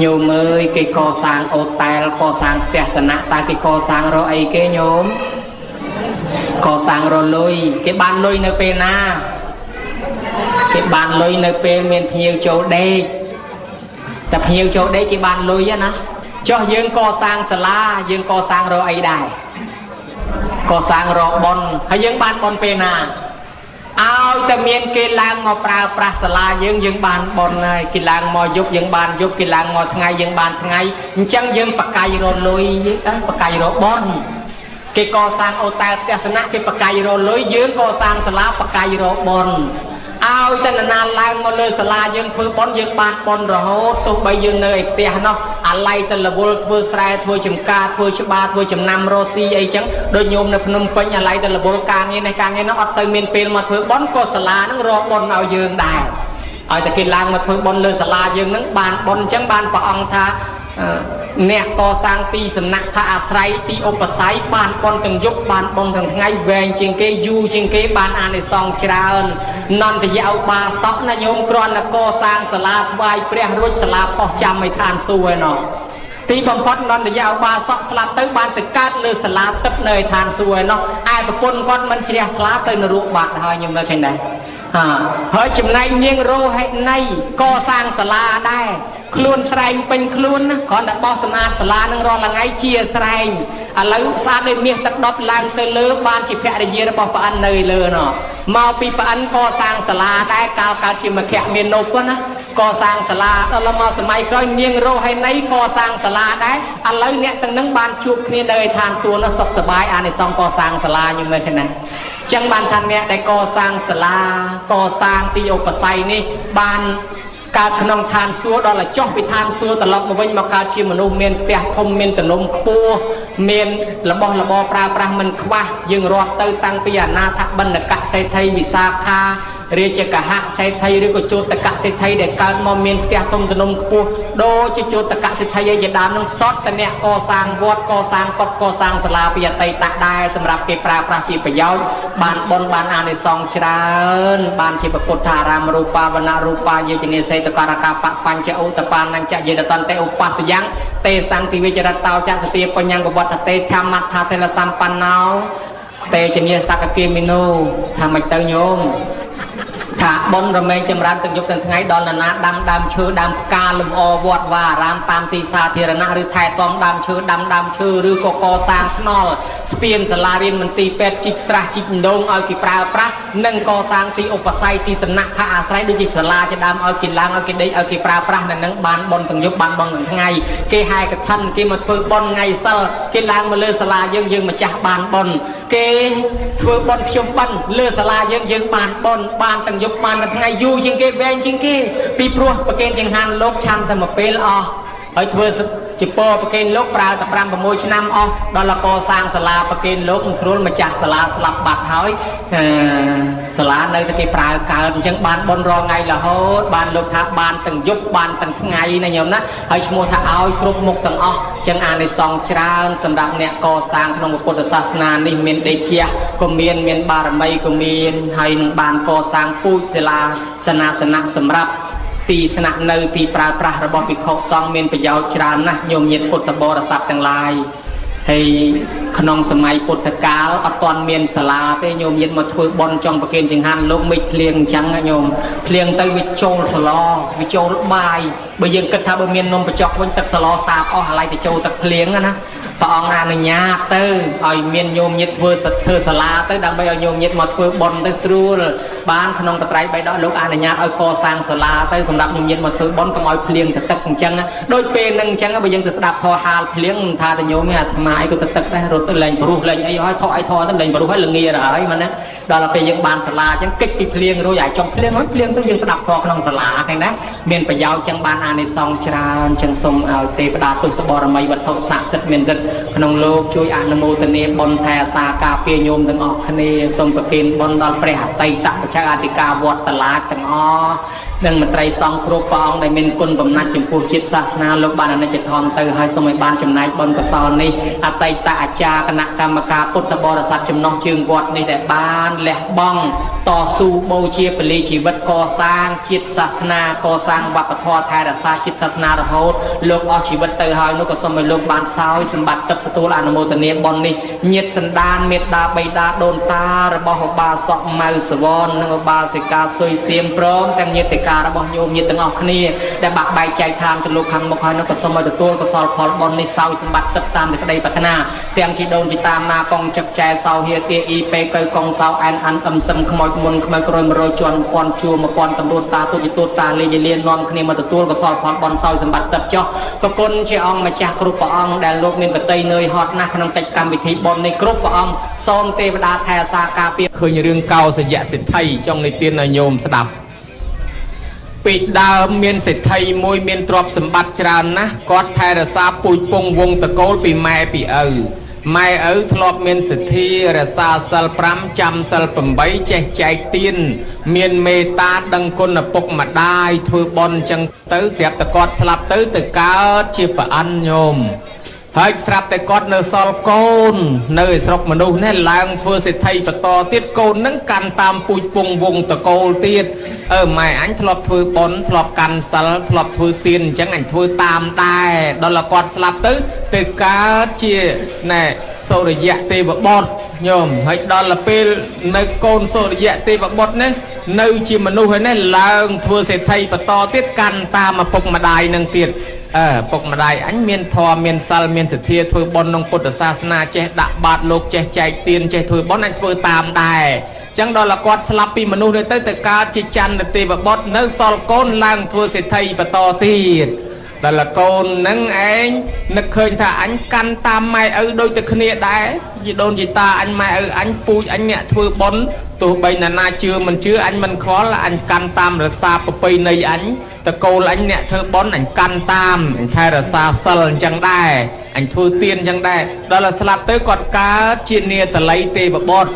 Speaker 1: ញោមអើយគេកសាងអូតែលកសាងផ្ទះសំណាក់តើគេកសាងរកអីគេញោមកសាងរលុយគេបានលុយនៅពេលណាគេបានលុយនៅពេលមានភ្ញៀវចូលដេកតែភ្ញៀវចូលដេកគេបានលុយណាចុះយើងកសាងសាលាយើងកសាងរកអីដែរកសាងរកបុណ្យហើយយើងបានបុណ្យពេលណាឲ្យតែមានគេឡើងមកប្រើប្រាស់សាលាយើងយើងបានបុណ្យហើយគេឡើងមកយប់យើងបានយប់គេឡើងមកថ្ងៃយើងបានថ្ងៃអញ្ចឹងយើងបកាយរលុយបកាយរបុណ្យគេកសាងអូតែលផ្ទះសំណាក់គេបកាយរលុយយើងកសាងសាលាបកាយរបុណ្យឲ្យតែនរណាឡើងមកលើសាលាយើងធ្វើបុណ្យយើងបានបុណ្យរហូតទោះបីយើងនៅឯផ្ទះនោះអាឡ័យទៅរវល់ធ្វើស្រែធ្វើចំការធ្វើច្បារធ្វើចំណាំរស់ស៊ីអីចឹងដូចញោមនៅភ្នំពេញអាឡ័យទៅរវល់ការងារនេះការងារនោះអត់សូវមានពេលមកធ្វើបុណ្យក៏សាលាហ្នឹងរកបុណ្យឲ្យយើងដែរឲ្យតែគេឡើងមកធ្វើបុណ្យលើសាលាយើងហ្នឹងបានបុណ្យអញ្ចឹងបានព្រះអង្គថាអ្នកកសាងទីសំណាក់ថាអាស្រ័យទីឧបស័យបានបុណ្យទាំងយប់បានបុណ្យទាំងថ្ងៃវែងជាងគេយូរជាងគេបានអានិសង្សច្រើននន្តយឧបាសកណាញោមគ្រាន់តែកសាងសាលាថ្វាយព្រះរួចសាលាផុសចាំឲ្យឋានសួគ៌ឯណោះទីបំផុតនន្តយឧបាសកស្លាប់ទៅបានទៅកើតលើសាលាទឹកនៅឯឋានសួគ៌ឯណោះឯប្រពន្ធគាត់មិនជ្រះថ្លាទៅនរកបាត់ហើយញោមមើលឃើញដែរហើយចំណែកនាងរោហិនីកសាងសាលាដែរខ្លួនស្រែងពេញខ្លួនណាគ្រាន់តែបោះសម្អាតសាលានឹងរាល់ថ្ងៃជាស្រែងឥឡូវស្អាតដូចមាសទឹកដប់ឡើងទៅលើបានជាភរិយារបស់ប្អិននៅលើណោះមកពីប្អិនកសាងសាលាដែរកាលកើតជាមគ្គមាននប់ណាកសាងសាលាដល់មកសម័យក្រោយនាងរោហិនីកសាងសាលាដែរឥឡូវអ្នកទាំងនឹងបានជួបគ្នានៅឯឋានសួគ៌នោះសុខសប្បាយអានិសង្សកសាងសាលាញមើលឃើញណាចឹងបានថាអ្នកដែលកសាងសាលាកសាងទីឧបស័យនេះបានកើតក្នុងឋានសួគ៌ដល់តែចុះពីឋានសួគ៌ត្រឡប់មកវិញមកកើតជាមនុស្សមានផ្ទះធំមានទំនំខ្ពស់មានរបស់របរប្រើប្រាស់មិនខ្វះយើងរាប់ទៅតាំងពីអនាថបណ្ឌកសេដ្ឋីវិសាខារាជកហសេដ្ឋីឬក៏ជោតកសេដ្ឋីដែលកើតមកមានផ្ទះធំទំនំខ្ពស់ដូចជាជោតកសេដ្ឋីឯជាដើមនឹងសតតអ្នកកសាងវត្តកសាងកុដិកសាងសាលាពីអតីតដែរសម្រាប់គេប្រើប្រាស់ជាប្រយោជន៍បានបុណ្យបានអានិសង្សច្រើនបានជាពុទ្ធារាមរូបាវណ្ណរូបាយជនេសេតករកាបបញ្ចឧតបានញ្ចយេតតន្តេឧបស្សយ៉ាងទេសន្តិវិចរតោចសតិបញ្ញងវត្តតេធម្មថាសិលសម្បណ្ណោទេជនីសកគាមិនោថាមិនទៅញោមថាបុណ្យរមែងចម្រើនទាំងយប់ទាំងថ្ងៃដល់នរណាដាំដើមឈើដើមផ្កាលម្អវត្តវាអារាមតាមទីសាធារណៈឬថែទាំដើមឈើដាំដើមឈើឬក៏កសាងថ្នល់ស្ពានសាលារៀនមន្ទីរពេទ្យជីកស្រះជីកដងឲ្យគេប្រើប្រាស់និងកសាងទីឧបស័យទីសំណាក់ផាកអាស្រ័យដូចជាសាលាជាដើមឲ្យគេឡើងឲ្យគេដេកឲ្យគេប្រើប្រាស់នៅនឹងបានបុណ្យទាំងយប់បានបុណ្យទាំងថ្ងៃគេហែកឋិនគេមកធ្វើបុណ្យថ្ងៃសិលគេឡើងមកលើសាលាយើងយើងម្ចាស់បានបុណ្យគេធ្វើបុណ្យខ្ញុំបិណ្ឌលើសាលាយើងយើងបានបុណ្យបានទាំងយប់បានទាំងថ្ងៃយូរជាងគេវែងជាងគេពីព្រោះប្រគេនចង្ហាន់លោកឆាន់តែមួយពេលអស់ហើយធ្វើជាពរប្រគេនលោកប្រើតែ5 6ឆ្នាំអស់ដល់លកសាងសាលាប្រគេនលោកមិនស្រួលម្ចាស់សាលាស្លាប់បាត់ហើយសាលានៅតែគេប្រើកើតអញ្ចឹងបានបុណ្យរាល់ថ្ងៃរហូតបានលោកថាបានទាំងយប់បានទាំងថ្ងៃណាញោមណាហើយឈ្មោះថាឲ្យគ្រប់មុខទាំងអស់អញ្ចឹងអានិសង្សច្រើនសម្រាប់អ្នកកសាងក្នុងពុទ្ធសាសនានេះមានដេជះក៏មានបារមីក៏មានហើយនឹងបានកសាងពូជសិលាសនាសនៈសម្រាប់ទីស្នាក់នៅទីប្រើប្រាស់របស់ភិក្ខុសង្ឃមានប្រយោជន៍ច្រើនណាស់ញោមញាតិពុទ្ធបរិស័ទទាំងឡាយហើយក្នុងសម័យពុទ្ធកាលអត់ទាន់មានសាលាទេញោមញាតិមកធ្វើបុណ្យចង់ប្រគេនចង្ហាន់លោកមិនភ្លៀងអញ្ចឹងញោមភ្លៀងទៅវាចូលសឡវាចូលបាយបើយើងគិតថាបើមាននំបញ្ចុកវិញទឹកសឡសាបអស់អាឡ័យទៅចូលទឹកភ្លៀងណាព្រះអង្គអនុញ្ញាតទៅឲ្យមានញោមញាតិធ្វើសាលាទៅដើម្បីឲ្យញោមញាតិមកធ្វើបុណ្យទៅស្រួលបានក្នុងបត្រៃបីដកលោកអនុញ្ញាតឲ្យកសាងសាលាទៅសម្រាប់ញោមញាតិមកធ្វើបុណ្យកុំឲ្យភ្លៀងទៅទឹកអញ្ចឹងដូចពេលហ្នឹងអញ្ចឹងបើយើងទៅស្ដាប់ធម៌ហាលភ្លៀងមិនថាតែញោមទេអាត្មាអីក៏ទៅទឹកដែររត់ទៅលែងព្រោះលែងអីហើយថក់អីថទៅលែងព្រោះហើយល្ងាទៅហើយមែនណាដល់ពេលយើងបានសាលាអញ្ចឹងកិច្ចពីភ្លៀងរួចឲ្យចុងភ្លៀងហើយភ្លៀងទៅយើងស្ដាប់ធម៌ក្នុងសាលាហ្នឹងណាមានប្រយោជន៍ចឹងបានអានិសង្សច្រើនចឹងសូមឲ្យទេវតាទុសបរមីវត្ថុស័ក្តិសិទ្ធិមានឫទ្ធិក្នុងលោកជួយអនុមោទនាបុណ្យថែអាសាការពារញោមទាំងអស់គ្នាសូមប្រគេនបុណ្យដល់ព្រះអតីតបច្ច ចៅអធិការវត្តតឡាចទាំងអស់និងមន្ត្រីសង្ឃគ្រប់ព្រះអង្គដែលមានគុណបំណាច់ចំពោះជាតិសាសនាលោកបានអនិច្ចធម៌ទៅហើយសូមឲ្យបានចំណែកបុណ្យកុសលនេះអតីតអាចារ្យគណៈកម្មការពុទ្ធបរិស័ទចំណោះជើងវត្តនេះដែលបានលះបង់តស៊ូបូជាពលីជីវិតកសាងជាតិសាសនាកសាងវប្បធម៌ថែរក្សាជាតិសាសនារហូតលោកអស់ជីវិតទៅហើយនោះក៏សូមឲ្យលោកបានសោយសម្បត្តិទឹកទទួលអនុមោទនាបុណ្យនេះញាតិសន្តានមេត្តាបិតាដូនតារបស់ឧបាសកម៉ៅសវននិងឧបាសិកាសុយសៀមព្រមទាំងញាតិការបស់ញោមញាតិទាំងអស់គ្នាដែលបាក់បែកចែកឋានទៅលោកខាងមុខហើយនោះក៏សូមឲ្យទទួលកុសលផលបុណ្យនេះសោយសម្បត្តិទឹកតាមសេចក្តីប្រាថ្នាទាំងជីដូនជីតាម៉ាកងចឹកចែសោហៀទាអ៊ីពេកៅកងសោអែនអាន់អឹមសឹមខ្មោចមុនខ្មោចក្រោយ100ជាន់ពាន់ជួ1000តម្រួតតាទូចទូតតាលេយលាននាំគ្នាមកទទួលកុសលផលបុណ្យសោយសម្បត្តិទឹកចុះប្រគុណជាអង្គម្ចាស់គ្រប់ព្រះអង្គដែលលោកមានបតីនឿយហត់ណាស់ក្នុងកិច្ចកម្មវិធីបុណ្យនេះគ្រប់ព្រះអង្គសូមទេវតាថែអាសាការពារ
Speaker 2: ឃើញរឿងកោសយៈសិទ្ធិចង់និទានឲ្យញោមស្ដាប់ពីដើមមានសិទ្ធិមួយមានទ្រព្យសម្បត្តិច្រើនណាស់គាត់ថែរក្សាពូជពងវងតកូលពីម៉ែពីឪម៉ែឪធ្លាប់មានសិទ្ធិរក្សាសិល5ចាំសិល8ចេះចែកទានមានមេត្តាដឹងគុណឪពុកម្ដាយធ្វើបុណ្យចឹងទៅស្រាប់តែគាត់ស្លាប់ទៅទៅកើតជាប្រអិនញោមហើយស្រាប់តែគាត់នៅសល់កូននៅឯស្រុកមនុស្សនេះឡើងធ្វើសេដ្ឋីបន្តទៀតកូននឹងកាន់តាមពូជពងវងតកូលទៀតអឺម៉ែអញធ្លាប់ធ្វើបុណ្យធ្លាប់កាន់សិលធ្លាប់ធ្វើទានអញ្ចឹងអញធ្វើតាមដែរដល់តែគាត់ស្លាប់ទៅទៅកើតជាណែសូរិយៈទេវបុត្រញោមហើយដល់ទៅពេលនៅកូនសូរិយៈទេវបុត្រនេះនៅជាមនុស្សហើយនេះឡើងធ្វើសេដ្ឋីបន្តទៀតកាន់តាមឪពុកម្ដាយនឹងទៀតអើពុកម្ដាយអញមានធម៌មានសិលមានសទ្ធាធ្វើបុណ្យក្នុងពុទ្ធសាសនាចេះដាក់បាតលោកចេះចែកទានចេះធ្វើបុណ្យអញធ្វើតាមដែរចឹងដល់តែគាត់ស្លាប់ពីមនុស្សនេះទៅទៅកើតជាចន្ទទេវបុត្រនៅសល់កូនឡើងធ្វើសេដ្ឋីបន្តទៀតដល់តែកូននឹងឯងនឹកឃើញថាអញកាន់តាមម៉ែឪដូចតែគ្នាដែរជីដូនជីតាអញម៉ែឪអញពូជអញអ្នកធ្វើបុណ្យទោះបីណានាជឿមិនជឿអញមិនខ្វល់អញកាន់តាមរក្សាប្រពៃណីអញតកូលអញអ្នកធ្វើបុណ្យអញកាន់តាមអញថែរក្សាសិលអញ្ចឹងដែរអញធ្វើទានអញ្ចឹងដែរដល់តែស្លាប់ទៅគាត់កើតជានាតល័យទេវបុត្រ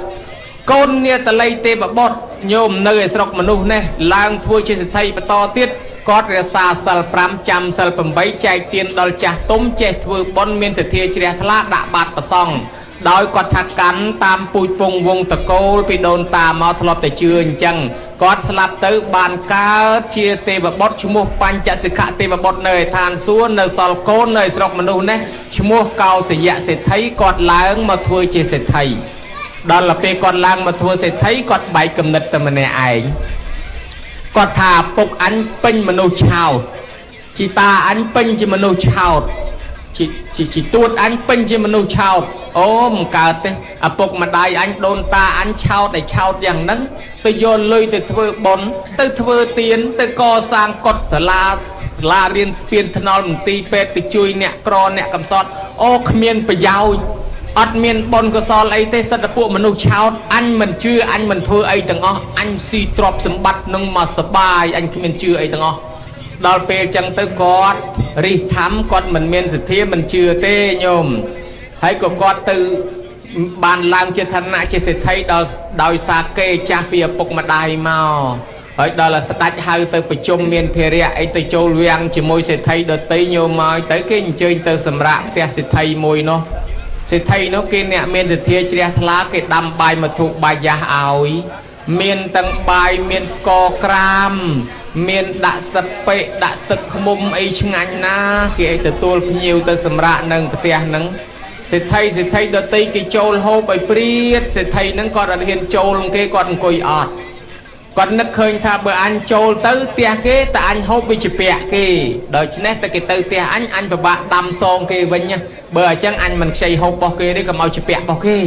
Speaker 2: កូននាតល័យទេវបុត្រញោមនៅឯស្រុកមនុស្សនេះឡើងធ្វើជាសេដ្ឋីបន្តទៀតគាត់រក្សាសិល5ចាំសិល8ចែកទានដល់ចាស់ទុំចេះធ្វើបុណ្យមានសទ្ធាជ្រះថ្លាដាក់បាតប្រសង់ដោយគាត់ថាកាន់តាមពូជពងវងតកូលពីដូនតាមកធ្លាប់តែជឿអញ្ចឹងគាត់ស្លាប់ទៅបានកើតជាទេវបុត្រឈ្មោះបញ្ចសិខៈទេវបុត្រនៅឯឋានសួគ៌នៅសល់កូននៅស្រុកមនុស្សនេះឈ្មោះកោសយៈសេដ្ឋីគាត់ឡើងមកធ្វើជាសេដ្ឋីដល់ទៅពេលគាត់ឡើងមកធ្វើសេដ្ឋីគាត់បែកគំនិតតែម្នាក់ឯងគាត់ថាពុកអញពេញមនុស្សឆោតជីតាអញពេញជាមនុស្សឆោតជីជីជីទួតអញពេញជាមនុស្សឆោតអូមិនកើតទេឪពុកម្ដាយអញដូនតាអញឆោតឲ្យឆោតយ៉ាងហ្នឹងទៅយកលុយទៅធ្វើបុណ្យទៅធ្វើទានទៅកសាងកុដិសាលាសាលារៀនស្ពានថ្នល់មន្ទីរពេទ្យទៅជួយអ្នកក្រអ្នកកំសត់អូគ្មានប្រយោជន៍អត់មានបុណ្យកុសលអីទេសិតតែពួកមនុស្សឆោតអញមិនជឿអញមិនធ្វើអីទាំងអស់អញស៊ីទ្រព្យសម្បត្តិនឹងមកសបាយអញគ្មានជឿអីទាំងអស់ដល់ពេលចឹងទៅគាត់រិះធម្មគាត់មិនមានសទ្ធាមិនជឿទេញោមហើយក៏គាត់ទៅបានឡើងជាឋានៈជាសេដ្ឋីដល់ដោយសារគេចាស់ពីឪពុកម្ដាយមកហើយដល់ស្ដាច់ហៅទៅប្រជុំមានភារៈអីទៅចូលវាំងជាមួយសេដ្ឋីដតីញោមមកទៅគេអញ្ជើញទៅសម្រាប់ផ្ទះសេដ្ឋីមួយនោះសេដ្ឋីនោះគេអ្នកមានសទ្ធាជ្រះថ្លាគេដាំបាយមធុបាយយ៉ាស់ឲ្យមានទាំងបាយមានស្ករក្រាមមានដាក់សិពិដាក់ទឹកឃ្មុំអីឆ្ងាញ់ណាគេឲ្យទទួលភ្ញៀវទៅសម្រាប់នឹងផ្ទះហ្នឹងសេដ្ឋីសេដ្ឋីដតីគេចូលហូបឲ្យព្រាតសេដ្ឋីហ្នឹងគាត់អត់ហ៊ានចូលគេគាត់អង្គុយអត់គាត់នឹកឃើញថាបើអញចូលទៅផ្ទះគេតែអញហូបវាជាពាក់គេដូច្នេះតែគេទៅផ្ទះអញអញពិបាកដាំសងគេវិញណាបើអញ្ចឹងអញមិនខ្ចីហូបរបស់គេទេកុំឲ្យជាពាក់របស់គេ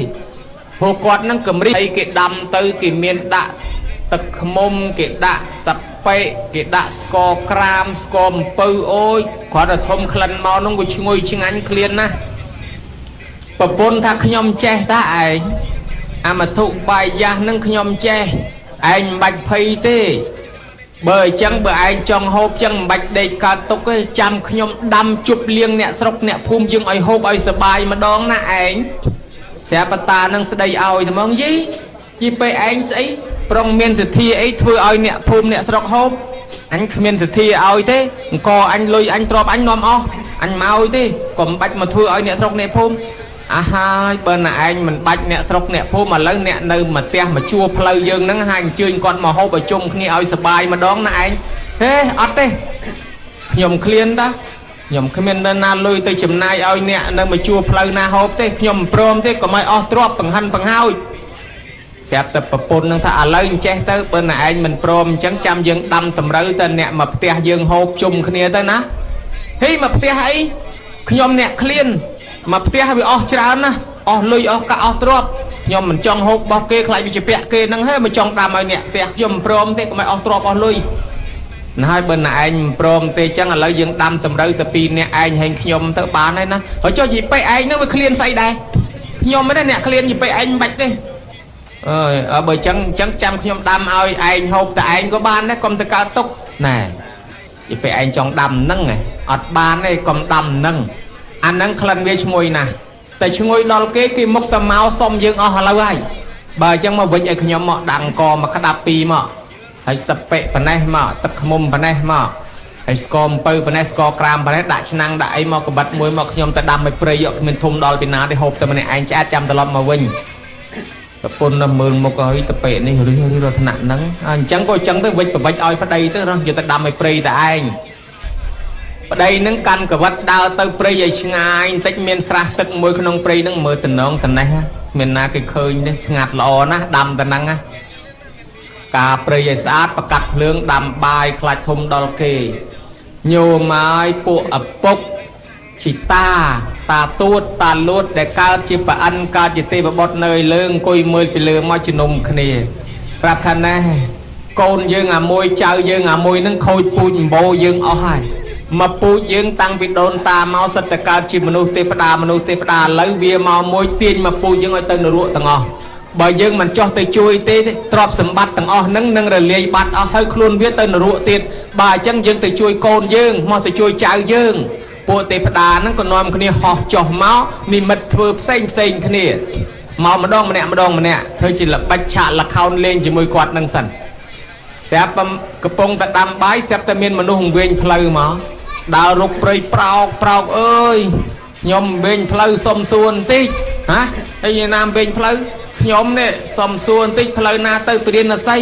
Speaker 2: ព្រោះគាត់នឹងកម្រិតអីគេដាំទៅគេមានដាក់ទឹកឃ្មុំគេដាក់សាប៉េគេដាក់ស្ករក្រាមស្ករអំពៅអូយគ្រាន់តែធំក្លិនមកនោះវាឈ្ងុយឆ្ងាញ់ឃ្លានណាស់ប្រពន្ធថាខ្ញុំចេះតាឯងអាមធុបាយយ៉ាស់នឹងខ្ញុំចេះឯងមិនបាច់ភ័យទេបើអញ្ចឹងបើឯងចង់ហូបចឹងមិនបាច់ដេកកើតទុកទេចាំខ្ញុំដាំជប់លៀងអ្នកស្រុកអ្នកភូមិយើងឲ្យហូបឲ្យសបាយម្ដងណាឯងស្រាប់តានឹងស្ដីឲ្យតែហ្មងយីយីពេលឯងស្អី ប្រុងមានសទ្ធាអីធ្វើឲ្យអ្នកភូមិអ្នកស្រុកហូបអញគ្មានសទ្ធាឲ្យទេអង្គអញលុយអញទ្របអញនាំអស់អញមកឲ្យទេកុំបាច់មកធ្វើឲ្យអ្នកស្រុកអ្នកភូមិអាហើយបើណែឯងមិនបាច់អ្នកស្រុកអ្នកភូមិឥឡូវអ្នកនៅមកផ្ទះមកជួផ្លូវយើងហ្នឹងហើយអញ្ជើញគាត់មកហូបឲ្យជុំគ្នាឲ្យសប្បាយម្ដងណាឯងហេអត់ទេខ្ញុំឃ្លានតាខ្ញុំគ្មាននរណាលុយទៅចំណាយឲ្យអ្នកនៅមកជួផ្លូវណាហូបទេខ្ញុំមិនព្រមទេកុំឲ្យអស់ទ្រព្យបង្ហិនបង្ហើយស្រាប់តែប្រពន្ធនឹងថាឥឡូវអញ្ចេះទៅបើណែឯងមិនព្រមអញ្ចឹងចាំយើងដាំតម្រូវទៅអ្នកមកផ្ទះយើងហូបជុំគ្នាទៅណាហីមកផ្ទះអីខ្ញុំអ្នកឃ្លានមកផ្ទះវាអស់ច្រើនណាស់អស់លុយអស់កាក់អស់ទ្រព្យខ្ញុំមិនចង់ហូបរបស់គេខ្លាចវាជាពាក់គេហ្នឹងហើយមិនចង់ដាំឲ្យអ្នកផ្ទះខ្ញុំមិនព្រមទេកុំឲ្យអស់ទ្រព្យអស់លុយណាហើយបើណែឯងមិនព្រមទេចឹងឥឡូវយើងដាំតម្រូវទៅពីរអ្នកឯងហើយខ្ញុំទៅបានហើយណាហើយចុះយីប៉េឯងហ្នឹងវាឃ្លានស្អីដែរខ្ញុំមិនដែរអ្នកឃ្លានយីប៉េឯងមិនបាច់ទេអើយអើបើចឹងចឹងចាំខ្ញុំដាំឲ្យឯងហូបតែឯងក៏បានដែរកុំទៅកើតទុកណែយីប៉េឯងចង់ដាំហ្នឹងហ៎អត់បានទេកុំដាំហ្នឹងអាហ្នឹងក្លិនវាឈ្ងុយណាស់តែឈ្ងុយដល់គេគេមុខតែមកសុំយើងអស់ឥឡូវហើយបើអញ្ចឹងមកវិញឲ្យខ្ញុំមកដាំកមកក្តាប់ពីរមកហើយសពិប៉ុណ្ណេះមកទឹកខ្មុំប៉ុណ្ណេះមកហើយស្ករអំពៅប៉ុណ្ណេះស្ករក្រាមប៉ុណ្ណេះដាក់ឆ្នាំងដាក់អីមកកបិតមួយមកខ្ញុំទៅដាំឲ្យព្រៃយកគ្មានធំដល់ពីណាទេហូបតែម្នាក់ឯងឆ្អែតចាំត្រឡប់មកវិញប្រពន្ធនៅមើលមុខហើយតពេនេះរិះរិះដល់ថ្នាក់ហ្នឹងអញ្ចឹងក៏អញ្ចឹងទៅវិចបវិចឲ្យប្តីទៅរស់យកទៅដាំឲ្យព្រៃតែឯងប្តីនឹងកាន់កវិតដើរទៅព្រៃឲ្យឆ្ងាយបន្តិចមានស្រះទឹកមួយក្នុងព្រៃហ្នឹងមើលតំណងតំណេះគ្មានណាគេឃើញទេស្ងាត់ល្អណាស់ដាំតំណឹងណាស្កាព្រៃឲ្យស្អាតប្រកាត់ភ្លើងដាំបាយខ្លាច់ធំដល់គេញោមហើយពួកឪពុកជីតាតាទួតតាលួតដែលកើតជាប្រអិនកើតជាទេវបុត្រនៅលើអង្គុយមើលពីលើមកជំនុំគ្នាប្រាប់ថាណែកូនយើងអាមួយចៅយើងអាមួយនឹងខូចពូជម្បោយើងអស់ហើយមកពូជយើងតាំងពីដូនតាមកសិតតែកើតជាមនុស្សទេវតាមនុស្សទេវតាឥឡូវវាមកមួយទាញមកពូជយើងឲ្យទៅនរកទាំងអស់បើយើងមិនចោះទៅជួយទេទ្រព្យសម្បត្តិទាំងអស់ហ្នឹងនឹងរលាយបាត់អស់ហើយខ្លួនវាទៅនរកទៀតបើអញ្ចឹងយើងទៅជួយកូនយើងមកទៅជួយចៅយើងពួកទេវតាហ្នឹងក៏នាំគ្នាហោះចុះមកនិមិត្តធ្វើផ្សេងផ្សេងគ្នាមកម្ដងម្នាក់ម្ដងម្នាក់ធ្វើជាល្បិចឆាកល្ខោនលេងជាមួយគាត់ហ្នឹងសិនស្រាប់កំពុងតែដាំបាយស្រាប់តែមានមនុស្សវែងផ្លូវមកដើររុកព្រៃប្រោកប្រោកអើយខ្ញុំវែងផ្លូវសុំសួរបន្តិចហ៎ហើយណាមវែងផ្លូវខ្ញុំនេះសុំសួរបន្តិចផ្លូវណាទៅព្រានសី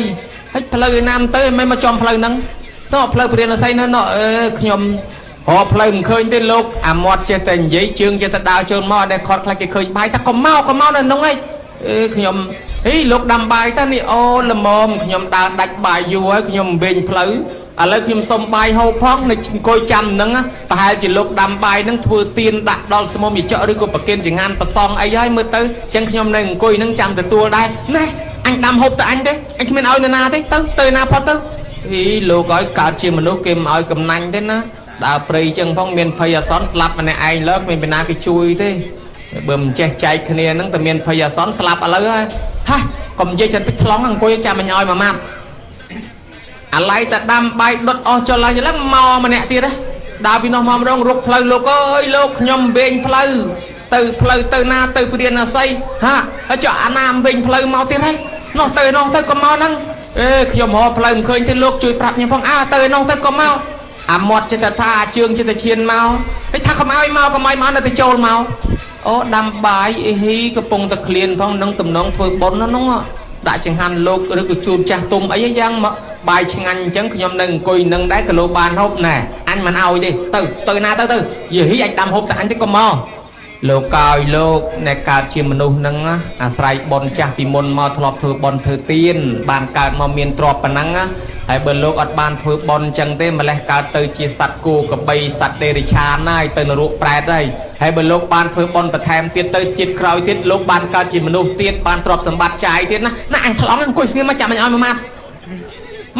Speaker 2: ហើយផ្លូវឯណាមទៅមិនមកចំផ្លូវហ្នឹងទៅផ្លូវព្រានសីនៅនោះអឺខ្ញុំរកផ្លូវមិនឃើញទេលោកអាមាត់ចេះតែនិយាយជើងចេះតែដើរចូលមកតែខត់ខ្លាចគេឃើញបាយថាកុំមកកុំមកនៅនោះឯងអេខ្ញុំហីលោកដាំបាយតើនេះអូល្មមខ្ញុំដើរដាច់បាយយូរហើយខ្ញុំវិញផ្លូវឥឡូវខ្ញុំសុំបាយហូបផងនៅអង្គុយចាំហ្នឹងប្រហែលជាលោកដាំបាយហ្នឹងធ្វើទៀនដាក់ដល់ស្មុំវិចកឬក៏ប្រគិនចងានប្រសងអីហើយមើលទៅអញ្ចឹងខ្ញុំនៅអង្គុយហ្នឹងចាំទទួលដែរណែអញដាំហូបតែអញទេអញគ្មានឲ្យនរណាទេទៅទៅណាផុតទៅហីលោកឲ្យកើតជាមនុស្សគេមិនឲ្យកំណាញ់ទេណាដើរព្រៃចឹងផងមានភ័យអាសន្នស្លាប់ម្នាក់ឯងលើគ្មានពីណាគេជួយទេបើមិនចេះចែកគ្នាហ្នឹងតែមានភ័យអាសន្នស្លាប់ឥឡូវហើយហាកុំនិយាយចិត្តពេចថ្លង់អង្គុយចាំអញឲ្យមួយម៉ាត់អាឡ័យតែដាំបាយដុតអស់ចុះឡើងឡើងមកម្នាក់ទៀតដើរពីនោះមកម្ដងរុកផ្លូវលោកអើយលោកខ្ញុំវែងផ្លូវទៅផ្លូវទៅណាទៅព្រានសីហាហើយចុះអាណាវែងផ្លូវមកទៀតហើយនោះទៅនោះទៅកុំមកហ្នឹងអេខ្ញុំរកផ្លូវមិនឃើញទេលោកជួយប្រាប់ខ្ញុំផងអើទៅនោះទៅកុំមកអាមាត់ចិត្តថាអាជើងចិត្តឈានមកហើយថាកុំឲ្យមកកុំឲ្យមកនៅតែចូលមកអូដាំបាយអីហ៊ីកំពុងតែឃ្លានផងនឹងតំណងធ្វើបុណ្យនោះដាក់ចង្ហាន់លោកឬក៏ជូនចាស់ទុំអីយ៉ាងមកបាយឆ្ងាញ់អញ្ចឹងខ្ញុំនៅអង្គុយនឹងដែរគីឡូបានហូបណែអញមិនឲ្យទេទៅទៅណាទៅទៅយីហ៊ីអញដាំហូបតែអញទេកុំមកលោកកោយលោកអ្នកកើតជាមនុស្សហ្នឹងអាស្រ័យបុណ្យចាស់ពីមុនមកធ្លាប់ធ្វើបុណ្យធ្វើទានបានកើតមកមានទ្រព្យប៉ុណ្ណឹងណាហើយបើលោកអត់បានធ្វើបុណ្យអញ្ចឹងទេម្លេះកើតទៅជាសត្វគោក្របីសត្វទេរិឆានហើយទៅនរកប្រែតហើយហើយបើលោកបានធ្វើបុណ្យបន្ថែមទៀតទៅជាតិក្រោយទៀតលោកបានកើតជាមនុស្សទៀតបានទ្រព្យសម្បត្តិចាយទៀតណាណាអញថ្លង់អង្គុយស្ងៀមមកចាំអញឲ្យមួយម៉ាត់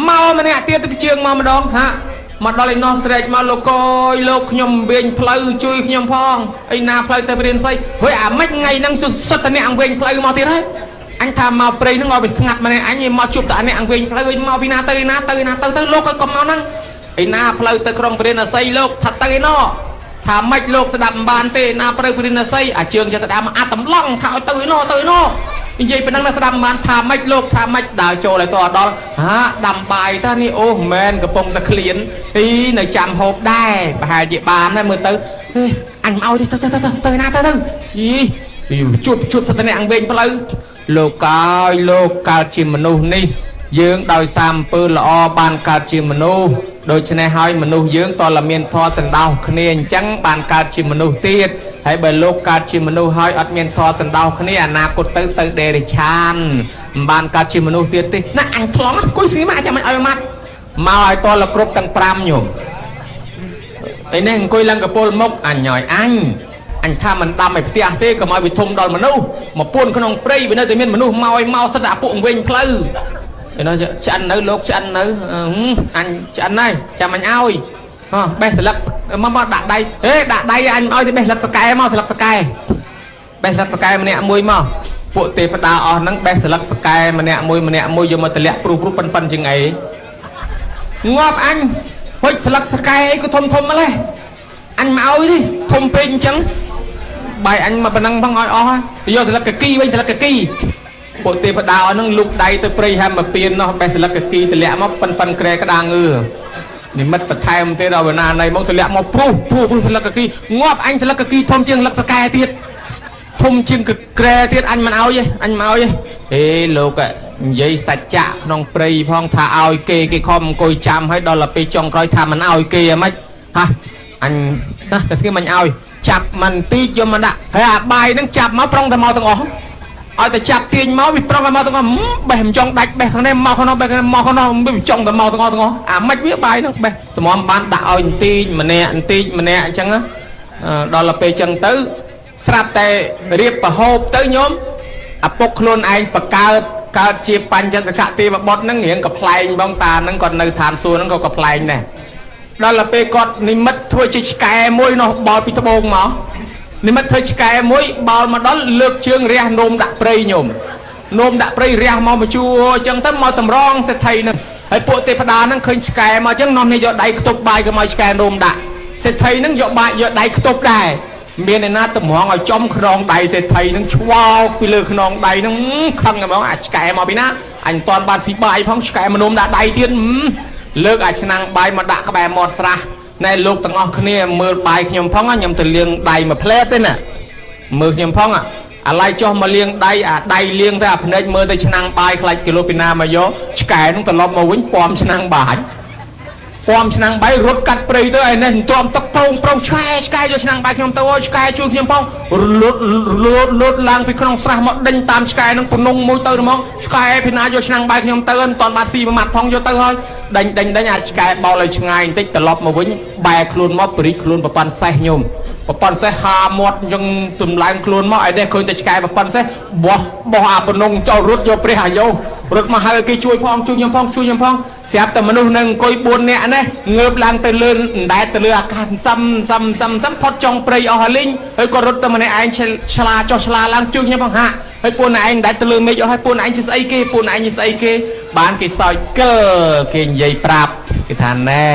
Speaker 2: មកម្នាក់ទៀតទៅជើងមកម្ដងហាមកដល់ឯនោះស្រែកមកលោកអើយលោកខ្ញុំវែងផ្លូវជួយខ្ញុំផងឯណាផ្លូវទៅរៀនស្អីហុយអាម៉េចថ្ងៃហ្នឹងសុទ្ធតែអ្នកអង្គវែងផ្លូវមកទៀតហើយអញថាមកព្រៃហ្នឹងឲ្យវាស្ងាត់ម្នាក់អញមកជួបតែអ្នកអង្គវែងផ្លូវមកពីណាទៅឯណាទៅឯណាទៅទៅលោកឲ្យកុំមកហ្នឹងឯណាផ្លូវទៅក្រុងព្រានសីលោកថាទៅឯណោះថាម៉េចលោកស្ដាប់មិនបានទេណាផ្លូវព្រានសីអាជើងចិត្តដើមអាតម្លង់ថាឲ្យទៅឯណោះទៅឯណោះ និយាយប៉ុណ្ណឹងណាស្ដាប់មិនបានថាម៉េចលោកថាម៉េចដើរចូលឲ្យតដល់ហាដាំបាយតានេះអូមែនកំពុងតែឃ្លានអីនៅចាំហូបដែរប្រហែលជាបានដែរមើលទៅហេអញមកឲ្យទេទៅទៅទៅទៅណាទៅទៅយីជួបជួបសត្វអ្នកវិញផ្លូវលោកកាយលោកកើតជាមនុស្សនេះយើងដោយសារអំពើល្អបានកើតជាមនុស្សដូច្នេះហើយមនុស្សយើងតើមានធម៌សន្តោសគ្នាអញ្ចឹងបានកើតជាមនុស្សទៀតហើយបើលោកកើតជាមនុស្សហើយអត់មានធម៌សន្តោសគ្នាអនាគតទៅទៅដេរិឆានមិនបានកើតជាមនុស្សទៀតទេណាអញថ្លង់គួយស្ងៀមអាចចាំឲ្យម៉ាត់មកឲ្យតលគ្រប់ទាំង5ញោមឯនេះអង្គុយឡើងកពលមុខអញឲ្យអញអញថាមិនដាំឲ្យផ្ទះទេកុំឲ្យវាធំដល់មនុស្សមកពួនក្នុងព្រៃវានៅតែមានមនុស្សមកឲ្យមកសិតអាពួកវិញផ្លូវឯនោះឆ្អិននៅលោកឆ្អិននៅអញឆ្អិនហើយចាំអញឲ្យហ៎បេះស្លឹកមកមកដាក់ដៃហេដាក់ដៃអញឲ្យទៅបេះស្លឹកសកែមកស្លឹកសកែបេះស្លឹកសកែម្នាក់មួយមកពួកទេវតាអស់ហ្នឹងបេះស្លឹកសកែម្នាក់មួយម្នាក់មួយយកមកតម្លាក់ព្រុសព្រុសប៉ិនប៉ិនជាងអីងាប់អញហុចស្លឹកសកែអីក៏ធំធំម្លេះអញមកឲ្យនេះធំពេកអញ្ចឹងបាយអញមកប៉ុណ្ណឹងផងឲ្យអស់ទៅយកស្លឹកកគីវិញស្លឹកកគីពួកទេវតាអស់ហ្នឹងលូកដៃទៅព្រៃហែមពៀននោះបេះស្លឹកកគីតម្លាក់មកប៉ិនប៉ិនក្រែក្តារងើនិមិត្តបន្ថែមទេដល់វណ្ណាណៃមកតម្លាក់មកព្រុសព្រុសព្រុសស្លឹកកគីងាប់អញស្លឹកកគីធំជាងស្លឹកសកែទៀតធំជាងក្រែទៀតអញមិនឲ្យទេអញមិនឲ្យទេហេលោកនិយាយសច្ចៈក្នុងព្រៃផងថាឲ្យគេគេខំអង្គុយចាំឲ្យដល់ទៅពេលចុងក្រោយថាមិនឲ្យគេហ្មងហ่ะអញណាតែស្គីមិនឲ្យចាប់មិនតិចយកមកដាក់ហើយអាបាយហ្នឹងចាប់មកប្រុងតែមកទាំងអស់ឲ្យតែចាប់ទាញមកវាប្រុងតែមកទាំងអស់បេះមិនចង់ដាច់បេះខាងនេះមកខាងនោះបេះខាងនេះមកខាងនោះវាមិនចង់តែមកទាំងអស់ទាំងអស់អាម៉េចវាបាយហ្នឹងបេះតម្រាំបានដាក់ឲ្យបន្តិចម្នាក់បន្តិចម្នាក់អញ្ចឹងដល់ទៅពេលអញ្ចឹងទៅស្រាប់តែរៀបប្រហូបទៅញោមឪពុកខ្លួនឯងបកើតកើតជាបញ្ចសខទេវបុត្រហ្នឹងរៀងកំ pl ែងបងតាហ្នឹងគាត់នៅឋានសួគ៌ហ្នឹងក៏កំ pl ែងដែរដល់ទៅពេលគាត់និមិត្តធ្វើជាឆ្កែមួយនោះបោលពីត្បូងមកនិមិត្តធ្វើឆ្កែមួយបោលមកដល់លើកជើងរះនោមដាក់ព្រៃញោមនោមដាក់ព្រៃរះមកមកជួអញ្ចឹងទៅមកតម្រងសេដ្ឋីហ្នឹងហើយពួកទេវតាហ្នឹងឃើញឆ្កែមកអញ្ចឹងនាំនេះយកដៃខ្ទប់បាយកុំឲ្យឆ្កែនោមដាក់សេដ្ឋីហ្នឹងយកបាយយកដៃខ្ទប់ដែរមានឯណាតម្រងឲ្យចំខ្នងដៃសេដ្ឋីហ្នឹងឆ្វោកពីលើខ្នងដៃហ្នឹងខឹងហ្មងអាឆ្កែមកពីណាអញមិនតាន់បានស៊ីបាយផងឆ្កែមនោមដាក់ដៃទៀតលើកអាឆ្នាំងបាយមកដាក់ក្បែរមាត់ស្រះណែលោកទាំងអស់គ្នាមើលបាយខ្ញុំផងខ្ញុំទៅលាងដៃមួយផ្លែទេណាមើលខ្ញុំផងអាឡ័យចុះមកលាងដៃអាដៃលាងទៅអាភ្នែកមើលទៅឆ្នាំងបាយខ្លាចគីឡូពីណាមកយកឆ្កែហ្នឹងត្រឡប់មកវិញពំឆ្នាំងបាយពំឆ្នាំងបាយរត់កាត់ព្រៃទៅឯនេះមិនទ្រាំទឹកប្រងប្រងឆ្កែឆ្កែយកឆ្នាំងបាយខ្ញុំទៅអូឆ្កែជួយខ្ញុំផងរលត់រលត់លត់ឡើងពីក្នុងស្រះមកដេញតាមឆ្កែហ្នឹងពនងមួយទៅហ្មងឆ្កែពីណាយកឆ្នាំងបាយខ្ញុំទៅមិនតាន់បានស៊ីមួយម៉ាត់ផងយកទៅហើយដេញដេញដេញអាឆ្កែបោលឲ្យឆ្ងាយបន្តិចត្រឡប់មកវិញបែរខ្លួនមកព្រីកខ្លួនប្រប៉ុនសេះញោមប្រប៉ុនសេះហាមាត់អញ្ចឹងទំឡើងខ្លួនមកឯនេះឃើញតែឆ្កែប្រប៉ុនសេះបោះបោះអាពនងចោលរត់យកព្រះអាយោរត់មកហៅគេជួយផងជួយខ្ញុំផងជួយខ្ញុំផងស្រាប់តែមនុស្សនឹងអង្គុយ4នាក់នេះងើបឡើងទៅលើអណ្ដែតទៅលើអាកាសសំសំសំសំផុតចុងព្រៃអស់ហើយលីងហើយក៏រត់ទៅម្នាក់ឯងឆ្លាចុះឆ្លាឡើងជួយខ្ញុំផងហាក់ហើយពួកណែឯងអណ្ដែតទៅលើមេឃអស់ហើយពួកណែឯងជាស្អីគេពួកណែឯងជាស្អីគេបានគេសោចកិលគេនិយាយប្រាប់គេថាណែ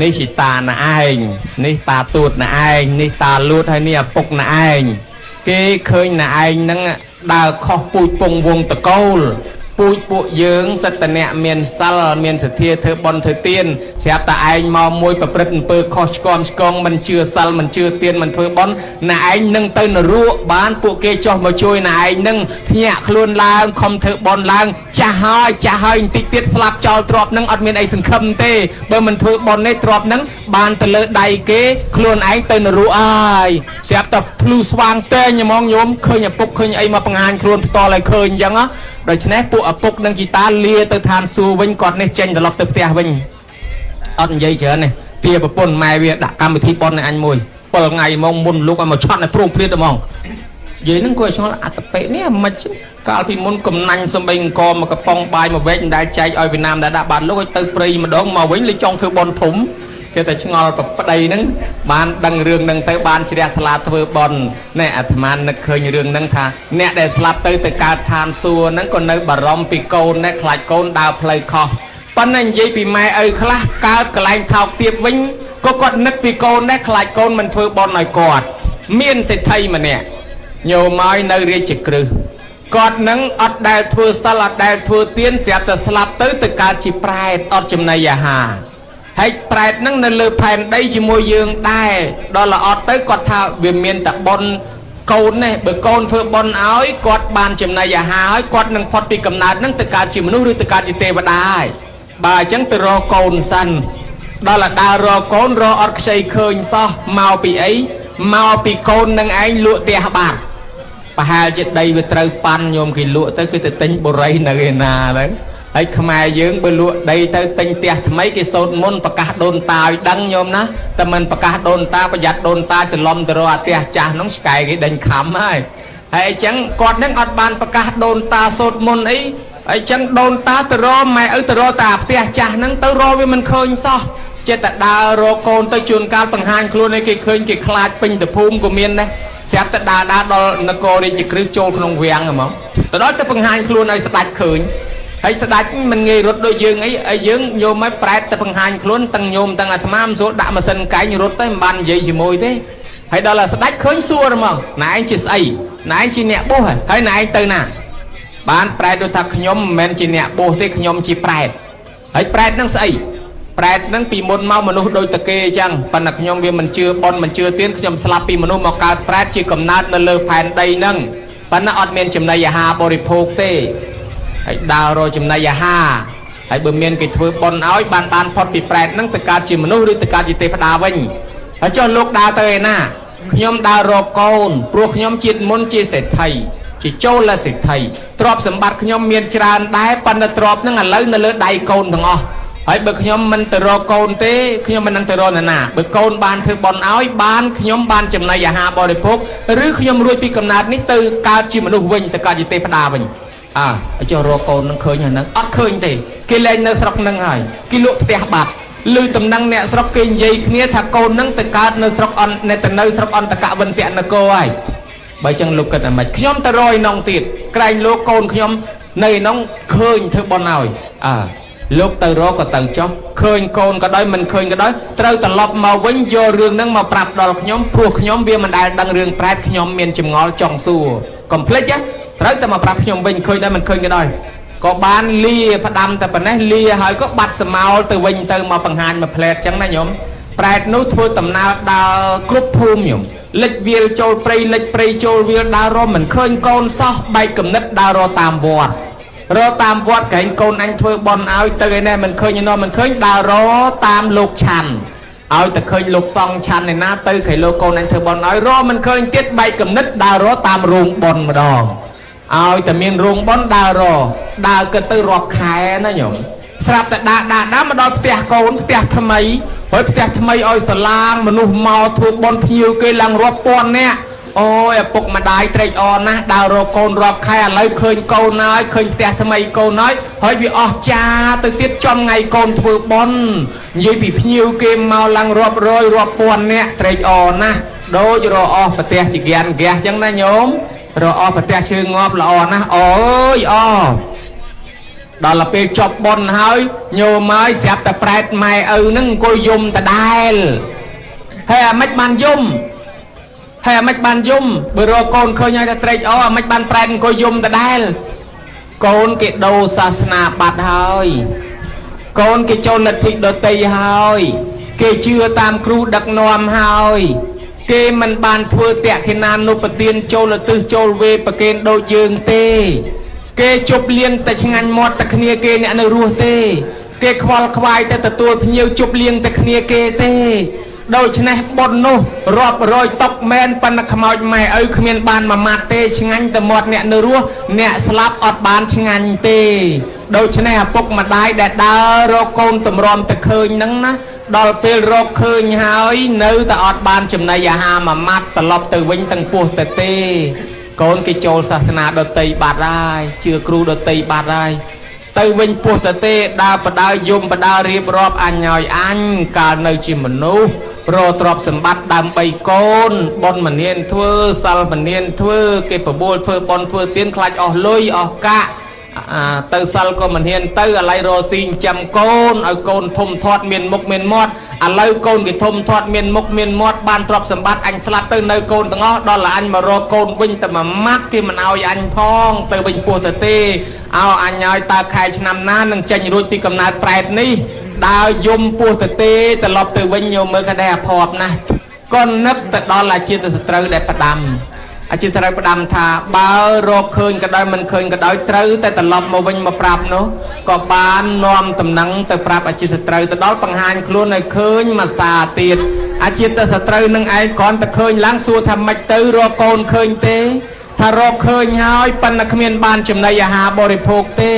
Speaker 2: នេះជាតាណែឯងនេះតាទួតណែឯងនេះតាលួតហើយនេះឪពុកណែឯងគេឃើញណែឯងហ្នឹងដើរខុសពូជពងវងតកូលពូជពួកយើងសិតតអ្នកមានសិលមានសទ្ធាធ្វើបុណ្យធ្វើទានស្រាប់តែឯងមកមួយប្រព្រឹត្តអំពើខុសឆ្គំឆ្គងមិនជឿសិលមិនជឿទានមិនធ្វើបុណ្យណែឯងនឹងទៅនរកបានពួកគេចុះមកជួយណែឯងនឹងភ្ញាក់ខ្លួនឡើងខំធ្វើបុណ្យឡើងចាស់ហើយចាស់ហើយបន្តិចទៀតស្លាប់ចោលទ្រព្យនឹងអត់មានអីសង្ឃឹមទេបើមិនធ្វើបុណ្យនេះទ្រព្យនឹងបានទៅលើដៃគេខ្លួនឯងទៅនរកហើយស្រាប់តែភ្លឺស្វាងតែងហ្មងញោមឃើញឪពុកឃើញអីមកបង្ហាញខ្លួនផ្ទាល់ឲ្យឃើញអញ្ចឹងណាដូច្នេះពួកឪពុកនិងជីតាលាទៅឋានសួគ៌វិញគាត់នេះចេញត្រឡប់ទៅផ្ទះវិញអត់និយាយច្រើនទេទាប្រពន្ធម៉ែវាដាក់កម្មវិធីប៉ុនឲ្យអញមួយ7ថ្ងៃហ្មងមុនលោកឲ្យមកឆត់ឲ្យព្រោងព្រាតហ្មងនិយាយហ្នឹងគាត់ឆ្ងល់អត្តបិនេះមិនកាលពីមុនកំណាញ់សំបីអង្គមកកំប៉ុងបាយមកវែកមិនដែលចែកឲ្យវៀតណាមដែលដាក់បានលោកឲ្យទៅព្រៃម្ដងមកវិញលេចង់ធ្វើបន់ធំចេះតែឆ្ងល់ប្រប្តីហ្នឹងបានដឹងរឿងហ្នឹងទៅបានជ្រះថ្លាធ្វើបន់ណែអាត្មានឹកឃើញរឿងហ្នឹងថាអ្នកដែលស្លាប់ទៅទៅកើតឋានសួគ៌ហ្នឹងក៏នៅបារម្ភពីកូនដែរខ្លាចកូនដើរផ្លូវខុសប៉ុន្តែនិយាយពីម៉ែឪខ្លះកើតកន្លែងថោកទាបវិញក៏គាត់នឹកពីកូនដែរខ្លាចកូនមិនធ្វើបន់ឲ្យគាត់មានសេដ្ឋីម្នាក់ញោមឲ្យនៅរាជក្រឹស គាត់នឹងអត់ដែលធ្វើសិលអត់ដែលធ្វើទានស្រាប់តែស្លាប់ទៅទៅកើតជាប្រែតអត់ចំណីអាហារហើយប្រែតនឹងនៅលើផែនដីជាមួយយើងដែរដល់ល្អត់ទៅគាត់ថាវាមានតែបុណ្យកូននេះបើកូនធ្វើបុណ្យឲ្យគាត់បានចំណីអាហារហើយគាត់នឹងផុតពីកំណើតនឹងទៅកើតជាមនុស្សឬទៅកើតជាទេវតាហើយបើអញ្ចឹងទៅរកកូនសិនដល់តែដើររកកូនរកអត់ខ្ចីឃើញសោះមកពីអីមកពីកូននឹងឯងលក់ផ្ទះបាត់ប្រហែលជាដីវាត្រូវប៉ាន់ញោមគេលក់ទៅគឺទៅទិញបុរីនៅឯណាទៅហើយខ្មែរយើងបើលក់ដីទៅទិញផ្ទះថ្មីគេសូត្រមុនប្រកាសដូនតាឲ្យដឹងញោមណាតែមិនប្រកាសដូនតាប្រយ័ត្នដូនតាច្រឡំទៅរកអាផ្ទះចាស់នោះឆ្កែគេដេញខំហើយហើយអញ្ចឹងគាត់នឹងអត់បានប្រកាសដូនតាសូត្រមុនអីអញ្ចឹងដូនតាទៅរកម៉ែឪទៅរកតាផ្ទះចាស់ហ្នឹងទៅរកវាមិនឃើញសោះចិត្តតែដើររកកូនទៅជួនកាលបង្ហាញខ្លួនឲ្យគេឃើញគេខ្លាចពេញទៅភូមិក៏មានដែរស្រាប់តែដើរដើរដល់នគររាជក្រឹសចូលក្នុងវាំងហ្មងទៅដល់ទៅបង្ហាញខ្លួនឲ្យស្ដាច់ឃើញហើយស្ដាច់មិនងាយរត់ដូចយើងអីហើយយើងញោមឲ្យប្រែតទៅបង្ហាញខ្លួនទាំងញោមទាំងអាត្មាមិនស្រួលដាក់ម៉ាស៊ីនកែងរត់ទៅមិនបាននិយាយជាមួយទេហើយដល់តែស្ដាច់ឃើញសួរហ្មងណែឯងជាស្អីណែឯងជាអ្នកបួសហើយណែឯងទៅណាបានប្រែតដូចថាខ្ញុំមិនមែនជាអ្នកបួសទេខ្ញុំជាប្រែតហើយប្រែតនឹងស្អីប្រែតនឹងពីមុនមកមនុស្សដូចតគេអញ្ចឹងប៉ុន្តែខ្ញុំវាមិនជឿប៉ុនមិនជឿទៀនខ្ញុំស្លាប់ពីមនុស្សមកកើតប្រែតជាកំណើតនៅលើផែនដីហ្នឹងប៉ុន្តែអត់មានចំណីអាហារបរិភោគទេហើយដើររកចំណីអាហារហើយបើមានគេធ្វើប៉ុនឲ្យបានបានផុតពីប្រែតហ្នឹងទៅកើតជាមនុស្សឬទៅកើតជាទេវតាវិញហើយចុះលោកដើរទៅឯណាខ្ញុំដើររកកូនព្រោះខ្ញុំជាតិមុនជាសេដ្ឋីជាចូលសេដ្ឋីទ្រព្យសម្បត្តិខ្ញុំមានច្រើនដែរប៉ុន្តែទ្រព្យហ្នឹងឥឡូវនៅលើដៃកូនទាំងអស់ហើយបើខ្ញុំមិនទៅរកកូនទេខ្ញុំមិននឹងទៅរកនរណាបើកូនបានធ្វើបុណ្យឲ្យបានខ្ញុំបានចំណីអាហារបរិភោគឬខ្ញុំរួចពីកំណើតនេះទៅកើតជាមនុស្សវិញទៅកើតជាទេវតាវិញអើឲ្យចុះរកកូននឹងឃើញហើយហ្នឹងអត់ឃើញទេគេលែងនៅស្រុកហ្នឹងហើយគេលក់ផ្ទះបាត់ឬតំណែងអ្នកស្រុកគេនិយាយគ្នាថាកូនហ្នឹងទៅកើតនៅស្រុកអន្តនៅទៅនៅស្រុកអន្តកវិន្ទនគរហើយបើចឹងលោកគិតអាម៉េចខ្ញុំទៅរយនងទៀតក្រែងលោកកូនខ្ញុំនៅឯនងឃើញធ្វើបុណ្យឲ្យអើលោកទៅរកក៏ទៅចុះឃើញកូនក៏ដោយមិនឃើញក៏ដោយត្រូវត្រឡប់មកវិញយករឿងហ្នឹងមកប្រាប់ដល់ខ្ញុំព្រោះខ្ញុំវាមិនដែលដឹងរឿងប្រែតខ្ញុំមានចម្ងល់ចង់សួរកុំភ្លេចណាត្រូវតែមកប្រាប់ខ្ញុំវិញឃើញដែរមិនឃើញក៏ដោយក៏បានលាផ្ដាំតែប៉ុណ្ណេះលាហើយក៏បាត់ស្មោលទៅវិញទៅមកបង្ហាញមួយផ្លែតចឹងណាញោមប្រែតនោះធ្វើដំណើរដើរគ្រប់ភូមិញោមលិចវាលចូលព្រៃលិចព្រៃចូលវាលដើររកមិនឃើញកូនសោះបែកគំនិតដើររកតាមវត្តរកតាមវត្តក្រែងកូនអញធ្វើបន់ឲ្យទៅឯនេះមិនឃើញឯនោះមិនឃើញដើររកតាមលោកឆាន់ឲ្យតែឃើញលោកសង្ឃឆាន់ឯណាទៅក្រែងលោកកូនអញធ្វើបន់ឲ្យរកមិនឃើញទៀតបែកគំនិតដើររកតាមរោងបន់ម្ដងឲ្យតែមានរោងបន់ដើររកដើរគិតទៅរាប់ខែណាញោមស្រាប់តែដាក់ដាក់ដាក់មកដល់ផ្ទះកូនផ្ទះថ្មីហើយផ្ទះថ្មីឲ្យសាឡាងមនុស្សមកធ្វើបន់ភ្ញៀវគេឡើងរាប់ពាន់នាក់អូយឪពុកម្ដាយត្រេកអរណាស់ដើររកកូនរាប់ខែឥឡូវឃើញកូនហើយឃើញផ្ទះថ្មីកូនហើយហើយវាអស់ចាទៅទៀតចំថ្ងៃកូនធ្វើបន់និយាយពីភ្ញៀវគេមកឡើងរាប់រយរាប់ពាន់នាក់ត្រេកអរណាស់ដូចរកអស់ប្រទេសជាហ្គានហ្គាសចឹងណាញោមរកអស់ប្រទេសឈើងាប់ល្អណាស់អូយអដល់ទៅពេលចប់ប៉ុនហើយញោមហើយស្រាប់តែប្រែតម៉ែឪនឹងអង្គុយយំដដែលហើយអាម៉េចបានយំហើយអាម៉េចបានយំបើរកកូនឃើញហើយតែត្រេកអរអាម៉េចបានប្រែតអង្គុយយំដដែលកូនគេដូរសាសនាបាត់ហើយកូនគេចូលលទ្ធិដតីហើយគេជឿតាមគ្រូដឹកនាំហើយគេមិនបានធ្វើតក្ខិណានុបទានចូលទិសចូលវេប្រគេនដូចយើងទេគេជប់លៀងតែឆ្ងាញ់មាត់តែគ្នាគេអ្នកនៅរស់ទេគេខ្វល់ខ្វាយតែទទួលភ្ញៀវជប់លៀងតែគ្នាគេទេដូច្នេះបុណ្យនោះរាប់រយតុកមែនប៉ុន្តែខ្មោចម៉ែឪគ្មានបានមួយម៉ាត់ទេឆ្ងាញ់តែមាត់អ្នកនៅរស់អ្នកស្លាប់អត់បានឆ្ងាញ់ទេដូច្នេះឪពុកម្ដាយដែលដើររកកូនតម្រាំទៅឃើញហ្នឹងណាដល់ពេលរកឃើញហើយនៅតែអត់បានចំណីអាហារមួយម៉ាត់ត្រឡប់ទៅវិញទាំងពោះទៅទេកូនគេចូលសាសនាដតីបាត់ហើយជឿគ្រូដតីបាត់ហើយទៅវិញពោះទៅទេដើរបដើយំបដើរៀបរាប់អញហើយអញកាលនៅជាមនុស្សរកទ្រព្យសម្បត្តិដើម្បីកូនបុណ្យមនានធ្វើសិលមនានធ្វើគេបបួលធ្វើបុណ្យធ្វើទានខ្លាចអស់លុយអស់កាក់ទៅសិលក៏មិនហ៊ានទៅឥឡូវរកស៊ីចិញ្ចឹមកូនឲ្យកូនធំធាត់មានមុខមានមាត់ ឥឡូវកូនគេធំធាត់មានមុខមានមាត់បានទ្រព្យសម្បត្តិអញស្លាប់ទៅនៅកូនទាំងអស់ដល់តែអញមករកកូនវិញតែមួយម៉ាត់គេមិនឲ្យអញផងទៅវិញពោះទៅទេអោអញឲ្យតើខែឆ្នាំណានឹងចេញរួចពីកំណើតប្រែតនេះដើរយំពោះទៅទេត្រឡប់ទៅវិញញោមមើលក៏ដែរអភ័ព្វណាស់ក៏នឹកទៅដល់អាជាតិសត្រូវដែលផ្ដាំអាជាតិត្រូវផ្ដាំថាបើរកឃើញក៏ដោយមិនឃើញក៏ដោយត្រូវតែត្រឡប់មកវិញមកប្រាប់នោះក៏បាននាំតំណែងទៅប្រាប់អាជាតិសត្រូវទៅដល់បង្ហាញខ្លួនឲ្យឃើញមួយសាទៀតអាជាតិសត្រូវនឹងឯងគ្រាន់តែឃើញឡើងសួរថាម៉េចទៅរកកូនឃើញទេថារកឃើញហើយប៉ុន្តែគ្មានបានចំណីអាហារបរិភោគទេ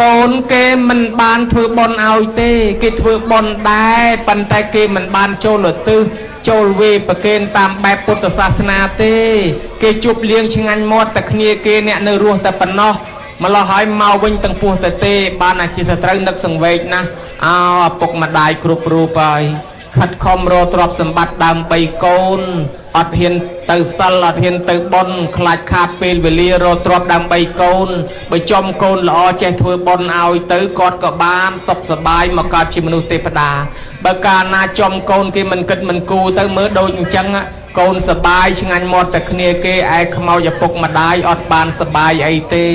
Speaker 2: កូនគេមិនបានធ្វើបុណ្យឲ្យទេគេធ្វើបុណ្យដែរប៉ុន្តែគេមិនបានចូលឧទ្ទិសចូលវេប្រគេនតាមបែបពុទ្ធសាសនាទេគេជប់លៀងឆ្ងាញ់មាត់តែគ្នាគេអ្នកនៅរស់តែប៉ុណ្ណោះម្លោះហើយមកវិញទាំងពោះទៅទេបានអាជាសត្រូវនឹកសង្វេគណាស់អោឪពុកម្ដាយគ្រប់រូបហើយខិតខំរកទ្រព្យសម្បត្តិដើម្បីកូនអត់ហ៊ានទៅសិលអត់ហ៊ានទៅបុណ្យខ្លាចខាតពេលវេលារកទ្រព្យដើម្បីកូនបើចំកូនល្អចេះធ្វើបុណ្យឲ្យទៅគាត់ក៏បានសុខសប្បាយមកកើតជាមនុស្សទេវតាបើកាលណាចំកូនគេមិនគិតមិនគូទៅមើលដូចអញ្ចឹងកូនសបាយឆ្ងាញ់មាត់តែគ្នាគេឯខ្មោចឪពុកម្ដាយអត់បានសបាយអីទេ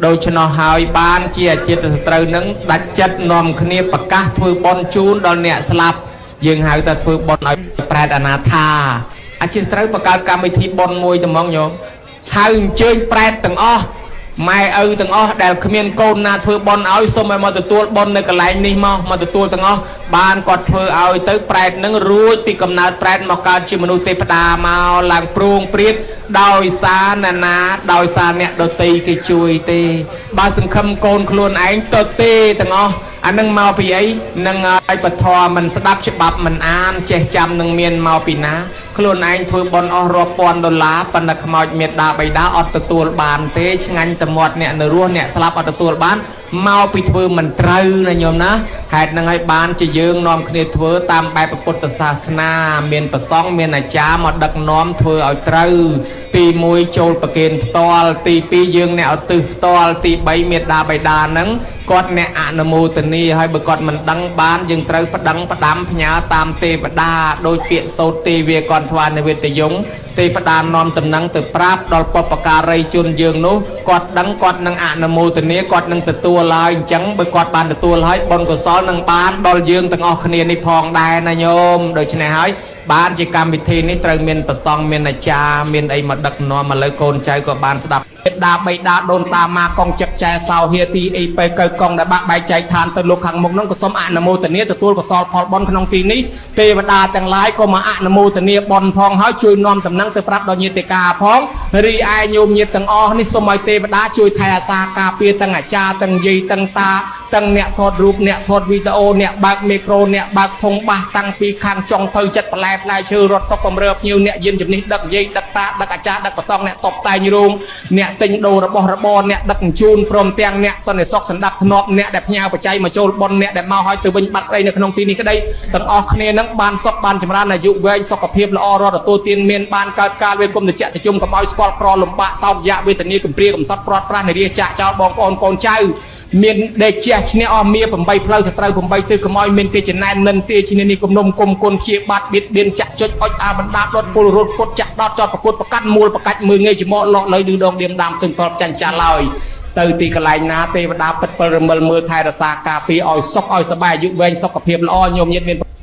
Speaker 2: ដូច្នោះហើយបានជាអាជាតិសត្រូវនឹងដាច់ចិត្តនាំគ្នាប្រកាសធ្វើបុណ្យជូនដល់អ្នកស្លាប់យើងហៅថាធ្វើបុណ្យឲ្យប្រែតអនាថាអាជាតិត្រូវបង្កើតកម្មវិធីបុណ្យមួយត្មងញោមហៅអញ្ជើញប្រែតទាំងអស់ម៉ែឪទាំងអស់ដែលគ្មានកូនណាធ្វើបុណ្យឲ្យសូមឲ្យមកទទួលបុណ្យនៅកន្លែងនេះមកទទួលទាំងអស់បានគាត់ធ្វើឲ្យទៅប្រែតនឹងរួចពីកំណើតប្រែតមកកើតជាមនុស្សទេវតាមកឡើងព្រួងព្រាតដោយសារណានាដោយសារអ្នកដតីគេជួយទេបើសង្ឃឹមកូនខ្លួនឯងទៅទេទាំងអស់អានឹងមកពីអីនឹងឲ្យពធមិនស្ដាប់ច្បាប់មិនអានចេះចាំនឹងមានមកពីណាខ្លួនឯងធ្វើបុណ្យអស់រាប់ពាន់ដុល្លារប៉ុន្តែខ្មោចមេដាបៃតាអត់ទទួលបានទេឆ្ងាញ់តែមាត់អ្នកនៅរស់អ្នកស្លាប់អត់ទទួលបានមកពីធ្វើមិនត្រូវណាញោមណាហេតុហ្នឹងហើយបានជាយើងនាំគ្នាធ្វើតាមបែបពុទ្ធសាសនាមានប្រសង់មានអាចារ្យមកដឹកនាំធ្វើឲ្យត្រូវទី1ចូលប្រគេនផ្ទាល់ទី2យើងអ្នកឧទ្ទិសផ្ទាល់ទី3មេដាបៃតាហ្នឹងគាត់អ្នកអនុមោទនាហើយបើគាត់មិនដឹងបានយើងត្រូវប្តឹងផ្ដាំផ្ញើតាមទេវតាដោយពាក្យសូត្រទេវាកនថ្វានិវេទយងទេវតានាំតំណែងទៅប្រាប់ដល់បុព្វការីជនយើងនោះគាត់ដឹងគាត់នឹងអនុមោទនាគាត់នឹងទទួលហើយអញ្ចឹងបើគាត់បានទទួលហើយបុណ្យកុសលនឹងបានដល់យើងទាំងអស់គ្នានេះផងដែរណាញោមដូច្នេះហើយបានជាកម្មវិធីនេះត្រូវមានប្រសង់មានអាចារ្យមានអីមកដឹកនាំមកលើកូនចៅក៏បានស្ដាប់ដាបៃតាដូនតាម៉ាកងចឹកចែសោហៀទីអីបែកៅកងដែលបាក់បែកចែកឋានទៅលោកខាងមុខនោះក៏សូមអនុមោទនាទទួលកុសលផលបុណ្យក្នុងទីនេះទេវតាទាំងឡាយក៏មកអនុមោទនាបុណ្យផងហើយជួយនាំតំណែងទៅប្រាប់ដល់ញាតិកាផងរីឯញោមញាតិទាំងអស់នេះសូមឲ្យទេវតាជួយថែអាសាការពារទាំងអាចារ្យទាំងយាយទាំងតាទាំងអ្នកថតរូបអ្នកថតវីដេអូអ្នកបើកមីក្រូអ្នកបើកធុងបាសតាំងពីខាងចុងភៅចិត្តបន្លែផ្លែឈើរត់តុកបំរើភ្ញៀវអ្នកយានជំនិះដឹកយាយដឹកតាដឹកអាចារ្យដឹកប្រសងអ្នកតបតែងរូងអ្នកទិញដូររបស់របរអ្នកដឹកជញ្ជូនព្រមទាំងអ្នកសន្តិសុខសម្ដាប់ធ្នាប់អ្នកដែលផ្ញើបច្ច័យមកចូលបុណ្យអ្នកដែលមកឲ្យទៅវិញបាត់ក្តីនៅក្នុងទីនេះក្តីទាំងអស់គ្នានឹងបានសុខបានចម្រើនអាយុវែងសុខភាពល្អរត់ទទួលទានមានបានកើតការវេគុំតិចតិជុំកុំឲ្យស្គាល់ក្រលំបាកតោកយ៉ាវេទនាកំព្រាកំសត់ព្រាត់ប្រាសនារីចាក់ចោលបងប្អូនកូនចៅមានដេកជះឈ្នះអស់មា8ផ្លូវសត្រូវ8ទិសកុំឲ្យមានគេចំណែននិនទាឈ្នះនេះគំនុំគុំគុណព្យាបាទបៀតបៀនចាក់ចុចអុចអាបណ្ដាដុតពលរត់ពុតចាក់ដោតចតប្រកួតប្រកាត់មូលប្រកាច់មើងងាយច្មោលកលើឌឺដងឌៀមដាមទឹងតបចាញ់ចាឡើយទៅទីកន្លែងណាទេវតាពិតពិលរមិលមើលថែរក្សាការពារឲ្យសុខឲ្យសប្បាយអាយុវែងសុខភាពល្អញោមញាតិមាន